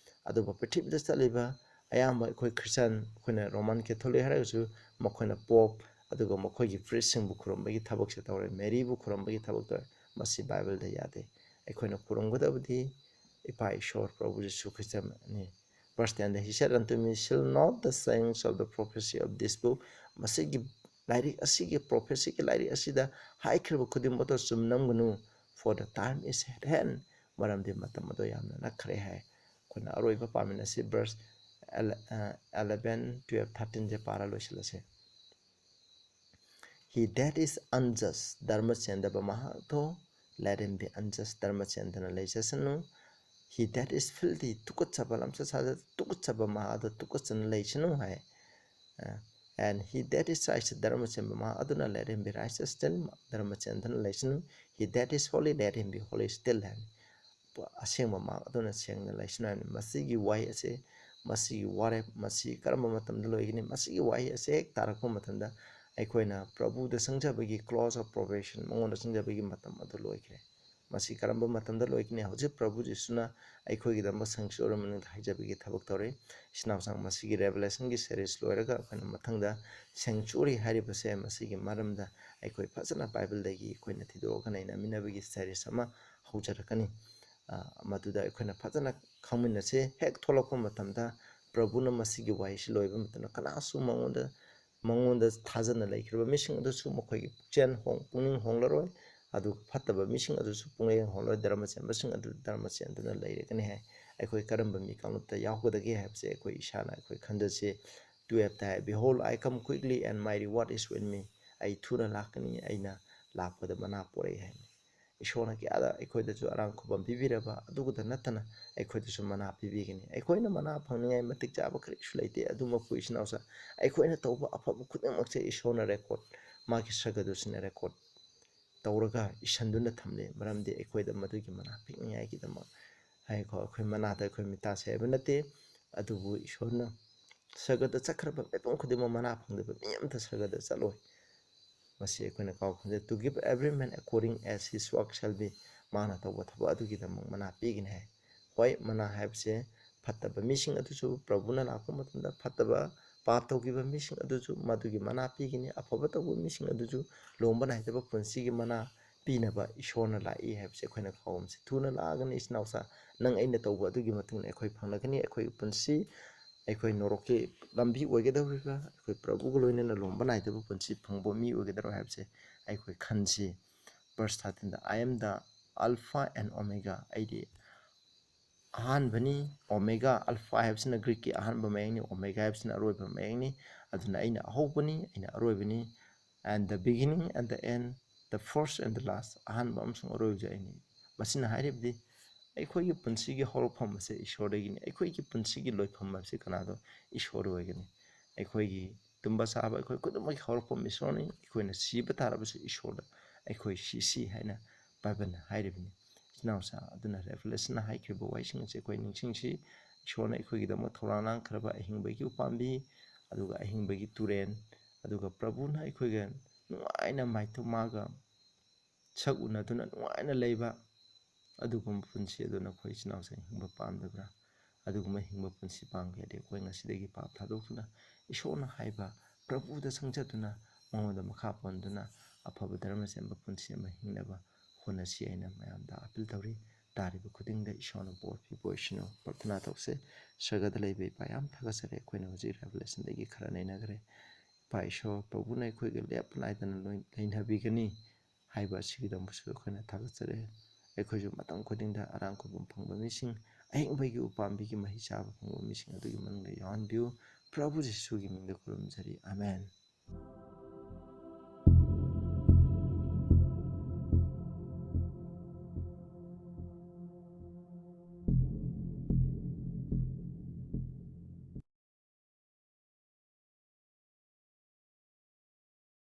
ꯑꯗꯨꯕꯨ ꯄ꯭ꯔꯤꯊꯤꯕꯤꯗ ꯆꯠꯂꯤꯕ ꯑꯌꯥꯝꯕ ꯑꯩꯈꯣꯏ ꯈ꯭ꯔꯤꯁꯇꯥꯟ, ꯑꯩꯈꯣꯏꯅ ꯔꯣꯃꯟ ꯀꯦꯊꯣꯂꯤꯛ ꯍꯥꯏꯔꯒꯁꯨ ꯃꯈꯣꯏꯅ ꯄꯣꯞ, ꯑꯗꯨꯒ ꯃꯈꯣꯏꯒꯤ ꯄ꯭ꯔꯤꯁꯁꯤꯡꯕꯨ ꯈꯨꯔꯨꯝꯕꯒꯤ ꯊꯕꯛꯁꯦ ꯇꯧꯔꯦ, ꯃꯦꯔꯤꯕꯨ ꯈꯨꯔꯨꯝꯕꯒꯤ ꯊꯕꯛ ꯇꯧꯔꯦ꯫ ꯃꯁꯤ ꯕꯥꯏꯕꯜꯗ ꯌꯥꯗꯦ꯫ ꯑꯩꯈꯣꯏꯅ ꯈꯨꯔꯨꯝꯒꯗꯕꯗꯤ ꯏꯄꯥ ꯏꯁꯣꯔ ꯄ꯭ꯔꯚꯨ ꯖꯤꯁꯨ ꯈ꯭ꯔꯤꯁꯇꯅꯤ꯫ Verse ten the, "He said unto me, Seal not the sayings of the prophecy of this book." ꯃꯁꯤꯒꯤ ꯂꯥꯏꯔꯤꯛ ꯑꯁꯤꯒꯤ, ꯄ꯭ꯔꯣꯐꯦꯁꯤꯒꯤ ꯂꯥꯏꯔꯤꯛ ꯑꯁꯤꯗ ꯍꯥꯏꯈ꯭ꯔꯤꯕ ꯈꯨꯗꯤꯡꯃꯛꯇꯣ ꯆꯨꯝꯅꯝꯒꯅꯨ, "For the time is at hand." ꯃꯔꯝꯗꯤ ꯃꯇꯝ ꯑꯗꯣ ꯌꯥꯝꯅ ꯅꯛꯈ꯭ꯔꯦ ꯍꯥꯏ꯫ ꯑꯩꯈꯣꯏꯅ ꯑꯔꯣꯏꯕ ꯄꯥꯃꯤꯟꯅꯁꯤ, verse ele-, ꯑ, eleven, twelve, thirteen ꯁꯦ ꯄꯥꯔ ꯂꯣꯏꯁꯤꯜꯂꯁꯦ꯫ "He that is unjust," ꯙꯔꯃ ꯆꯦꯟꯗꯕ ꯃꯍꯥꯛ ꯑꯗꯣ, "Let him be unjust," ꯙꯔꯃ ꯆꯦꯟꯗꯅ ꯂꯩꯖꯁꯅꯨ꯫ "He that is filthy," ꯇꯨꯀꯠꯆꯕ, ꯂꯝꯆꯠ ꯁꯥꯖꯠ ꯇꯨꯀꯠꯆꯕ ꯃꯍꯥꯛ ꯑꯗꯣ ꯇꯨꯀꯠꯆꯅ ꯂꯩꯁꯅꯨ ꯍꯥꯏ꯫ ꯑ, "And he that is righteous," ꯙꯔꯃ ꯆꯦꯟꯕ ꯃꯍꯥꯛ ꯑꯗꯨꯅ, "Let him be righteous still," ꯙꯔꯃ ꯆꯦꯟꯗꯅ ꯂꯩꯁꯅꯨ꯫ "He that is holy, let him be holy still," ꯍꯥꯏ꯫ ꯑꯁꯦꯡꯕ ꯃꯍꯥꯛ ꯑꯗꯨꯅ ꯁꯦꯡꯅ ꯂꯩꯁꯅꯨ ꯍꯥꯏꯕꯅꯤ꯫ ꯃꯁꯤꯒꯤ ꯋꯥꯍꯩ ꯑꯁꯦ, ꯃꯁꯤꯒꯤ ꯋꯥꯔꯦꯞ, ꯃꯁꯤ ꯀꯔꯝꯕ ꯃꯇꯝꯗ ꯂꯣꯏꯒꯅꯤ? ꯃꯁꯤꯒꯤ ꯋꯥꯍꯩ ꯑꯁꯦ ꯍꯦꯛ ꯇꯥꯔꯛꯄ ꯃꯇꯝꯗ ꯑꯩꯈꯣꯏꯅ ꯄ꯭ꯔꯚꯨꯗ ꯆꯪꯖꯕꯒꯤ, close of probation, ꯃꯉꯣꯟꯗ ꯆꯪꯖꯕꯒꯤ ꯃꯇꯝ ꯑꯗꯨ ꯂꯣꯏꯈ꯭ꯔꯦ꯫ ꯃꯁꯤ ꯀꯔꯝꯕ ꯃꯇꯝꯗ ꯂꯣꯏꯒꯅꯤ? ꯍꯧꯖꯤꯛ ꯄ꯭ꯔꯚꯨ ꯖꯤꯁꯨꯅ ꯑꯩꯈꯣꯏꯒꯤꯗꯃꯛ sanctuary ꯃꯅꯨꯡꯗ ꯍꯥꯏꯖꯕꯒꯤ ꯊꯕꯛ ꯇꯧꯔꯤ꯫ ꯏꯆꯤꯟ ꯏꯅꯥꯎꯁꯤꯡ, ꯃꯁꯤꯒꯤ Revelationꯒꯤ series ꯂꯣꯏꯔꯒ ꯑꯩꯈꯣꯏꯅ ꯃꯊꯪꯗ sanctuary ꯍꯥꯏꯔꯤꯕꯁꯦ, ꯃꯁꯤꯒꯤ ꯃꯔꯝꯗ ꯑꯩꯈꯣꯏ ꯐꯖꯅ ꯕꯥꯏꯕꯜꯗꯒꯤ ꯑꯩꯈꯣꯏꯅ ꯊꯤꯗꯣꯛꯑꯒ ꯅꯩꯅꯃꯤꯟꯅꯕꯒꯤ series ꯑꯃ ꯍꯧꯖꯔꯛꯀꯅꯤ꯫ ꯑ, ꯃꯗꯨꯗ ꯑꯩꯈꯣꯏꯅ ꯐꯖꯅ ꯈꯪꯃꯤꯟꯅꯁꯤ꯫ ꯍꯦꯛ ꯊꯣꯛꯂꯛꯄ ꯃꯇꯝꯗ ꯄ꯭ꯔꯚꯨꯅ ꯃꯁꯤꯒꯤ ꯋꯥꯍꯩꯁꯤ ꯂꯣꯏꯕ ꯃꯇꯝꯗ ꯀꯅꯥꯁꯨ ꯃꯉꯣꯟꯗ, ꯃꯉꯣꯟꯗ ꯊꯥꯖꯅ ꯂꯩꯈ꯭ꯔꯤꯕ ꯃꯤꯁꯤꯡ ꯑꯗꯨꯁꯨ ꯃꯈꯣꯏꯒꯤ ꯄꯨꯛꯆꯦꯜ ꯍꯣꯡ-, ꯄꯨꯛꯅꯤꯡ ꯍꯣꯡꯂꯔꯣꯏ꯫ ꯑꯗꯨꯒ ꯐꯠꯇꯕ ꯃꯤꯁꯤꯡ ꯑꯗꯨꯁꯨ ꯄꯨꯛꯅꯤꯡ ꯍꯣꯡꯂꯔꯣꯏ꯫ ꯙꯔꯃ ꯆꯦꯟꯕꯁꯤꯡ ꯑꯗꯨ ꯙꯔꯃ ꯆꯦꯟꯗꯨꯅ ꯂꯩꯔꯒꯅꯤ ꯍꯥꯏ꯫ ꯑꯩꯈꯣꯏ ꯀꯔꯝꯕ ꯃꯤ ꯀꯥꯡꯂꯨꯞꯇ ꯌꯥꯎꯒꯗꯒꯦ ꯍꯥꯏꯕꯁꯦ ꯑꯩꯈꯣꯏ ꯏꯁꯥꯅ ꯑꯩꯈꯣꯏ ꯈꯟꯖꯁꯤ꯫ ꯇꯨꯌꯦꯜꯞꯇ ꯍꯥꯏ, "Behold, I come quickly and my reward is with me." ꯑꯩ ꯊꯨꯅ ꯂꯥꯛꯀꯅꯤ, ꯑꯩꯅ ꯂꯥꯛꯄꯗ ꯃꯅꯥ ꯄꯣꯔꯛꯏ ꯍꯥꯏꯅꯤ꯫ ꯏꯁꯣꯔꯅ ꯀꯌꯥꯗ ꯑꯩꯈꯣꯏꯗꯁꯨ ꯑꯔꯥꯡ ꯈꯨꯕꯝ ꯄꯤꯕꯤꯔꯕ, ꯑꯗꯨꯒꯗ ꯅꯠꯇꯅ ꯑꯩꯈꯣꯏꯗꯁꯨ ꯃꯅꯥ ꯄꯤꯕꯤꯒꯅꯤ꯫ ꯑꯩꯈꯣꯏꯅ ꯃꯅꯥ ꯐꯪꯅꯤꯡꯉꯥꯏ ꯃꯇꯤꯛ ꯆꯥꯕ ꯀꯔꯤꯁꯨ ꯂꯩꯇꯦ꯫ ꯑꯗꯨꯃꯛꯄꯨ ꯏꯆꯤꯟ ꯏꯅꯥꯎꯁ ꯑꯩꯈꯣꯏꯅ ꯇꯧꯕ ꯑꯐꯕ ꯈꯨꯗꯤꯡꯃꯛꯁꯦ ꯏꯁꯣꯔꯅ ꯔꯦꯀꯣꯔꯠ, ꯃꯥꯒꯤ ꯁꯔꯒꯗꯨꯁꯤꯅ ꯔꯦꯀꯣꯔꯠ ꯇꯧꯔꯒ ꯏꯁꯟꯗꯨꯅ ꯊꯝꯂꯦ꯫ ꯃꯔꯝꯗꯤ ꯑꯩꯈꯣꯏꯗ ꯃꯗꯨꯒꯤ ꯃꯅꯥ ꯄꯤꯛꯅꯤꯡꯉꯥꯏꯒꯤꯗꯃꯛ ꯍꯥꯏꯀꯣ꯫ ꯑꯩꯈꯣꯏ ꯃꯅꯥꯗ ꯑꯩꯈꯣꯏ ꯃꯤꯠ ꯇꯥꯁꯦ ꯍꯥꯏꯕ ꯅꯠꯇꯦ, ꯑꯗꯨꯕꯨ ꯏꯁꯣꯔꯅ ꯁꯔꯒꯗ ꯆꯠꯈ꯭ꯔꯕ ꯃꯤꯄꯨꯝ ꯈꯨꯗꯤꯡꯃꯛ ꯃꯅꯥ ꯐꯪꯗꯕ ꯃꯤ ꯑꯃꯠꯇ ꯁꯔꯒꯗ ꯆꯠꯂꯣꯏ꯫ ꯃꯁꯤ ꯑꯩꯈꯣꯏꯅ ꯀꯥꯎ ꯈꯪꯗꯦ꯫ "To give every man according as his work shall be", ꯃꯥꯅ ꯇꯧꯕ ꯊꯕꯛ ꯑꯗꯨꯒꯤꯗꯃꯛ ꯃꯅꯥ ꯄꯤꯒꯅꯤ ꯍꯥꯏ꯫ ꯍꯣꯏ, ꯃꯅꯥ ꯍꯥꯏꯕꯁꯦ ꯐꯠꯇꯕ ꯃꯤꯁꯤꯡ ꯑꯗꯨꯁꯨ ꯄ꯭ꯔꯚꯨꯅ ꯂꯥꯛꯄ ꯃꯇꯝꯗ ꯐꯠꯇꯕ ꯄꯥꯞ ꯇꯧꯈꯤꯕ ꯃꯤꯁꯤꯡ ꯑꯗꯨꯁꯨ ꯃꯗꯨꯒꯤ ꯃꯅꯥ ꯄꯤꯒꯅꯤ, ꯑꯐꯕ ꯇꯧꯕ ꯃꯤꯁꯤꯡ ꯑꯗꯨꯁꯨ ꯂꯨꯍꯣꯡꯕ ꯅꯥꯏꯗꯕ ꯄꯨꯟꯁꯤꯒꯤ ꯃꯅꯥ ꯄꯤꯅꯕ ꯏꯁꯣꯔꯅ ꯂꯥꯛꯏ ꯍꯥꯏꯕꯁꯦ ꯑꯩꯈꯣꯏꯅ ꯀꯥꯎꯕꯁꯦ꯫ ꯊꯨꯅ ꯂꯥꯛꯑꯒꯅꯤ ꯏꯆꯤꯟ ꯏꯅꯥꯎꯁ, ꯅꯪ ꯑꯩꯅ ꯇꯧꯕ ꯑꯗꯨꯒꯤ ꯃꯇꯨꯡ ꯏꯟꯅ ꯑꯩꯈꯣꯏ ꯐꯪꯂꯒꯅꯤ꯫ ꯑꯩꯈꯣꯏꯒꯤ ꯄꯨꯟꯁꯤ, ꯑꯩꯈꯣꯏ ꯅꯣꯔꯣꯛꯀꯤ ꯂꯝꯕꯤ ꯑꯣꯏꯒꯗꯧꯔꯤꯕ꯭ꯔꯥ, ꯑꯩꯈꯣꯏ ꯄ꯭ꯔꯚꯨꯒ ꯂꯣꯏꯅꯅ ꯂꯨꯍꯣꯡꯕ ꯅꯥꯏꯗꯕ ꯄꯨꯟꯁꯤ ꯐꯪꯕ ꯃꯤ ꯑꯣꯏꯒꯗꯧꯔꯣ ꯍꯥꯏꯕꯁꯦ ꯑꯩꯈꯣꯏ ꯈꯟꯁꯤ꯫ Verse thirteenꯗ, "I am the Alpha and Omega", ꯑꯩꯗꯤ ꯑꯍꯥꯟꯕꯅꯤ, ꯑꯣꯃꯦꯒꯥ, ꯑꯜꯐꯥ ꯍꯥꯏꯕꯁꯤꯅ ꯒ꯭ꯔꯤꯛꯀꯤ ꯑꯍꯥꯟꯕ ꯃꯌꯦꯛꯅꯤ, ꯑꯣꯃꯦꯒꯥ ꯍꯥꯏꯕꯁꯤꯅ ꯑꯔꯣꯏꯕ ꯃꯌꯦꯛꯅꯤ꯫ ꯑꯗꯨꯅ ꯑꯩꯅ ꯑꯍꯧꯕꯅꯤ, ꯑꯩꯅ ꯑꯔꯣꯏꯕꯅꯤ, "and the beginning and the end, the first and the last", ꯑꯍꯥꯟꯕ ꯑꯃꯁꯨꯡ ꯑꯔꯣꯏꯕꯁꯦ ꯑꯩꯅꯤ꯫ ꯃꯁꯤꯅ ꯍꯥꯏꯔꯤꯕꯗꯤ ꯑꯩꯈꯣꯏꯒꯤ ꯄꯨꯟꯁꯤꯒꯤ ꯍꯧꯔꯛꯐꯝ ꯑꯁꯦ ꯏꯁꯣꯔꯗꯒꯤꯅꯤ, ꯑꯩꯈꯣꯏꯒꯤ ꯄꯨꯟꯁꯤꯒꯤ ꯂꯣꯏꯐꯝ ꯑꯁꯦ ꯀꯅꯥꯗꯣ? ꯏꯁꯣꯔ ꯑꯣꯏꯒꯅꯤ꯫ ꯑꯩꯈꯣꯏꯒꯤ ꯇꯨꯝꯕ ꯆꯥꯕ, ꯑꯩꯈꯣꯏ ꯈꯨꯗꯤꯡꯃꯛꯀꯤ ꯍꯧꯔꯛꯐꯝ ꯏꯁꯣꯔꯅꯤ꯫ ꯑꯩꯈꯣꯏꯅ ꯁꯤꯕ ꯇꯥꯔꯕꯁꯨ ꯏꯁꯣꯔꯗ ꯑꯩꯈꯣꯏ ꯁꯤꯁꯤ ꯍꯥꯏꯅ ꯕꯥꯏꯕꯜꯅ ꯍꯥꯏꯔꯤꯕꯅꯤ꯫ ꯏꯆꯤꯟ ꯏꯅꯥꯎꯁ, ꯑꯗꯨꯅ ꯔꯦꯚꯦꯂꯦꯁꯟꯅ ꯍꯥꯏꯈ꯭ꯔꯤꯕ ꯋꯥꯍꯩꯁꯤꯡ ꯑꯁꯦ ꯑꯩꯈꯣꯏ ꯅꯤꯡꯁꯤꯡꯁꯤ꯫ ꯏꯁꯣꯔꯅ ꯑꯩꯈꯣꯏꯒꯤꯗꯃꯛ ꯊꯧꯔꯥꯡ ꯂꯥꯡꯈ꯭ꯔꯕ ꯑꯍꯤꯡꯕꯒꯤ ꯎꯄꯥꯝꯕꯤ, ꯑꯗꯨꯒ ꯑꯍꯤꯡꯕꯒꯤ ꯇꯨꯔꯦꯟ, ꯑꯗꯨꯒ ꯄ꯭ꯔꯚꯨꯅ ꯑꯩꯈꯣꯏꯒ ꯅꯨꯡꯉꯥꯏꯅ ꯃꯥꯏꯊꯨ ꯃꯥꯒ ꯁꯛ ꯎꯅꯗꯨꯅ ꯅꯨꯡꯉꯥꯏꯅ ꯂꯩꯕ ꯑꯗꯨꯒꯨꯝꯕ ꯄꯨꯟꯁꯤ ꯑꯗꯨ ꯅꯈꯣꯏ ꯏꯆꯤꯟ ꯏꯅꯥꯎꯁꯤꯡ ꯍꯤꯡꯕ ꯄꯥꯝꯗꯕ꯭ꯔꯥ? ꯑꯗꯨꯒꯨꯝꯕ ꯍꯤꯡꯕ ꯄꯨꯟꯁꯤ ꯄꯥꯝꯒꯦ ꯍꯥꯏꯔꯗꯤ ꯑꯩꯈꯣꯏ ꯉꯁꯤꯗꯒꯤ ꯄꯥꯞ ꯊꯥꯗꯣꯛꯇꯨꯅ ꯏꯁꯣꯔꯅ ꯍꯥꯏꯕ ꯄ꯭ꯔꯚꯨꯗ ꯆꯪꯖꯗꯨꯅ ꯃꯉꯣꯟꯗ ꯃꯈꯥ ꯄꯣꯟꯗꯨꯅ ꯑꯐꯕ ꯙꯔꯃ ꯆꯦꯟꯕ ꯄꯨꯟꯁꯤ ꯑꯃ ꯍꯤꯡꯅꯕ ꯍꯣꯠꯅꯁꯤ ꯍꯥꯏꯅ ꯃꯌꯥꯝꯗ ꯑꯥꯄꯤꯜ ꯇꯧꯔꯤ꯫ ꯇꯥꯔꯤꯕ ꯈꯨꯗꯤꯡꯗ ꯏꯁꯣꯔꯅ ꯕꯣꯔ ꯄꯤꯕ ꯑꯣꯏꯁꯅꯨ꯫ ꯄ꯭ꯔꯊꯅꯥ ꯇꯧꯁꯦ꯫ ꯁꯔꯒꯗ ꯂꯩꯕ ꯏꯄꯥ, ꯌꯥꯝ ꯊꯥꯒꯠꯆꯔꯤ꯫ ꯑꯩꯈꯣꯏꯅ ꯍꯧꯖꯤꯛ ꯔꯦꯚꯦꯂꯦꯁꯟꯗꯒꯤ ꯈꯔ ꯅꯩꯅꯈ꯭ꯔꯦ꯫ ꯏꯄꯥ ꯏꯁꯣꯔ, ꯄ꯭ꯔꯚꯨꯅ ꯑꯩꯈꯣꯏꯒ ꯂꯦꯞꯄ ꯅꯥꯏꯗꯅ ꯂꯣꯏ-, ꯂꯩꯅꯕꯤꯒꯅꯤ ꯍꯥꯏꯕ ꯑꯁꯤꯒꯤꯗꯃꯛꯁꯨ ꯑꯩꯈꯣꯏꯅ ꯊꯥꯒꯠꯆꯔꯤ꯫ ꯑꯩꯈꯣꯏꯁꯨ ꯃꯇꯝ ꯈꯨꯗꯤꯡꯗ ꯑꯔꯥꯡ ꯈꯨꯕꯝ ꯐꯪꯕ ꯃꯤꯁꯤꯡ, ꯑꯍꯤꯡꯕꯒꯤ ꯎꯄꯥꯝꯕꯤꯒꯤ ꯃꯍꯩ ꯆꯥꯕ ꯐꯪꯕ ꯃꯤꯁꯤꯡ ꯑꯗꯨꯒꯤ ꯃꯅꯨꯡꯗ ꯌꯥꯎꯍꯟꯕꯤꯌꯨ꯫ ꯄ꯭ꯔꯚꯨ ꯖꯤꯁꯨꯒꯤ ꯃꯤꯡꯗ ꯈꯨꯔꯨꯝꯖꯔꯤ꯫ ꯑꯃꯦꯟ꯫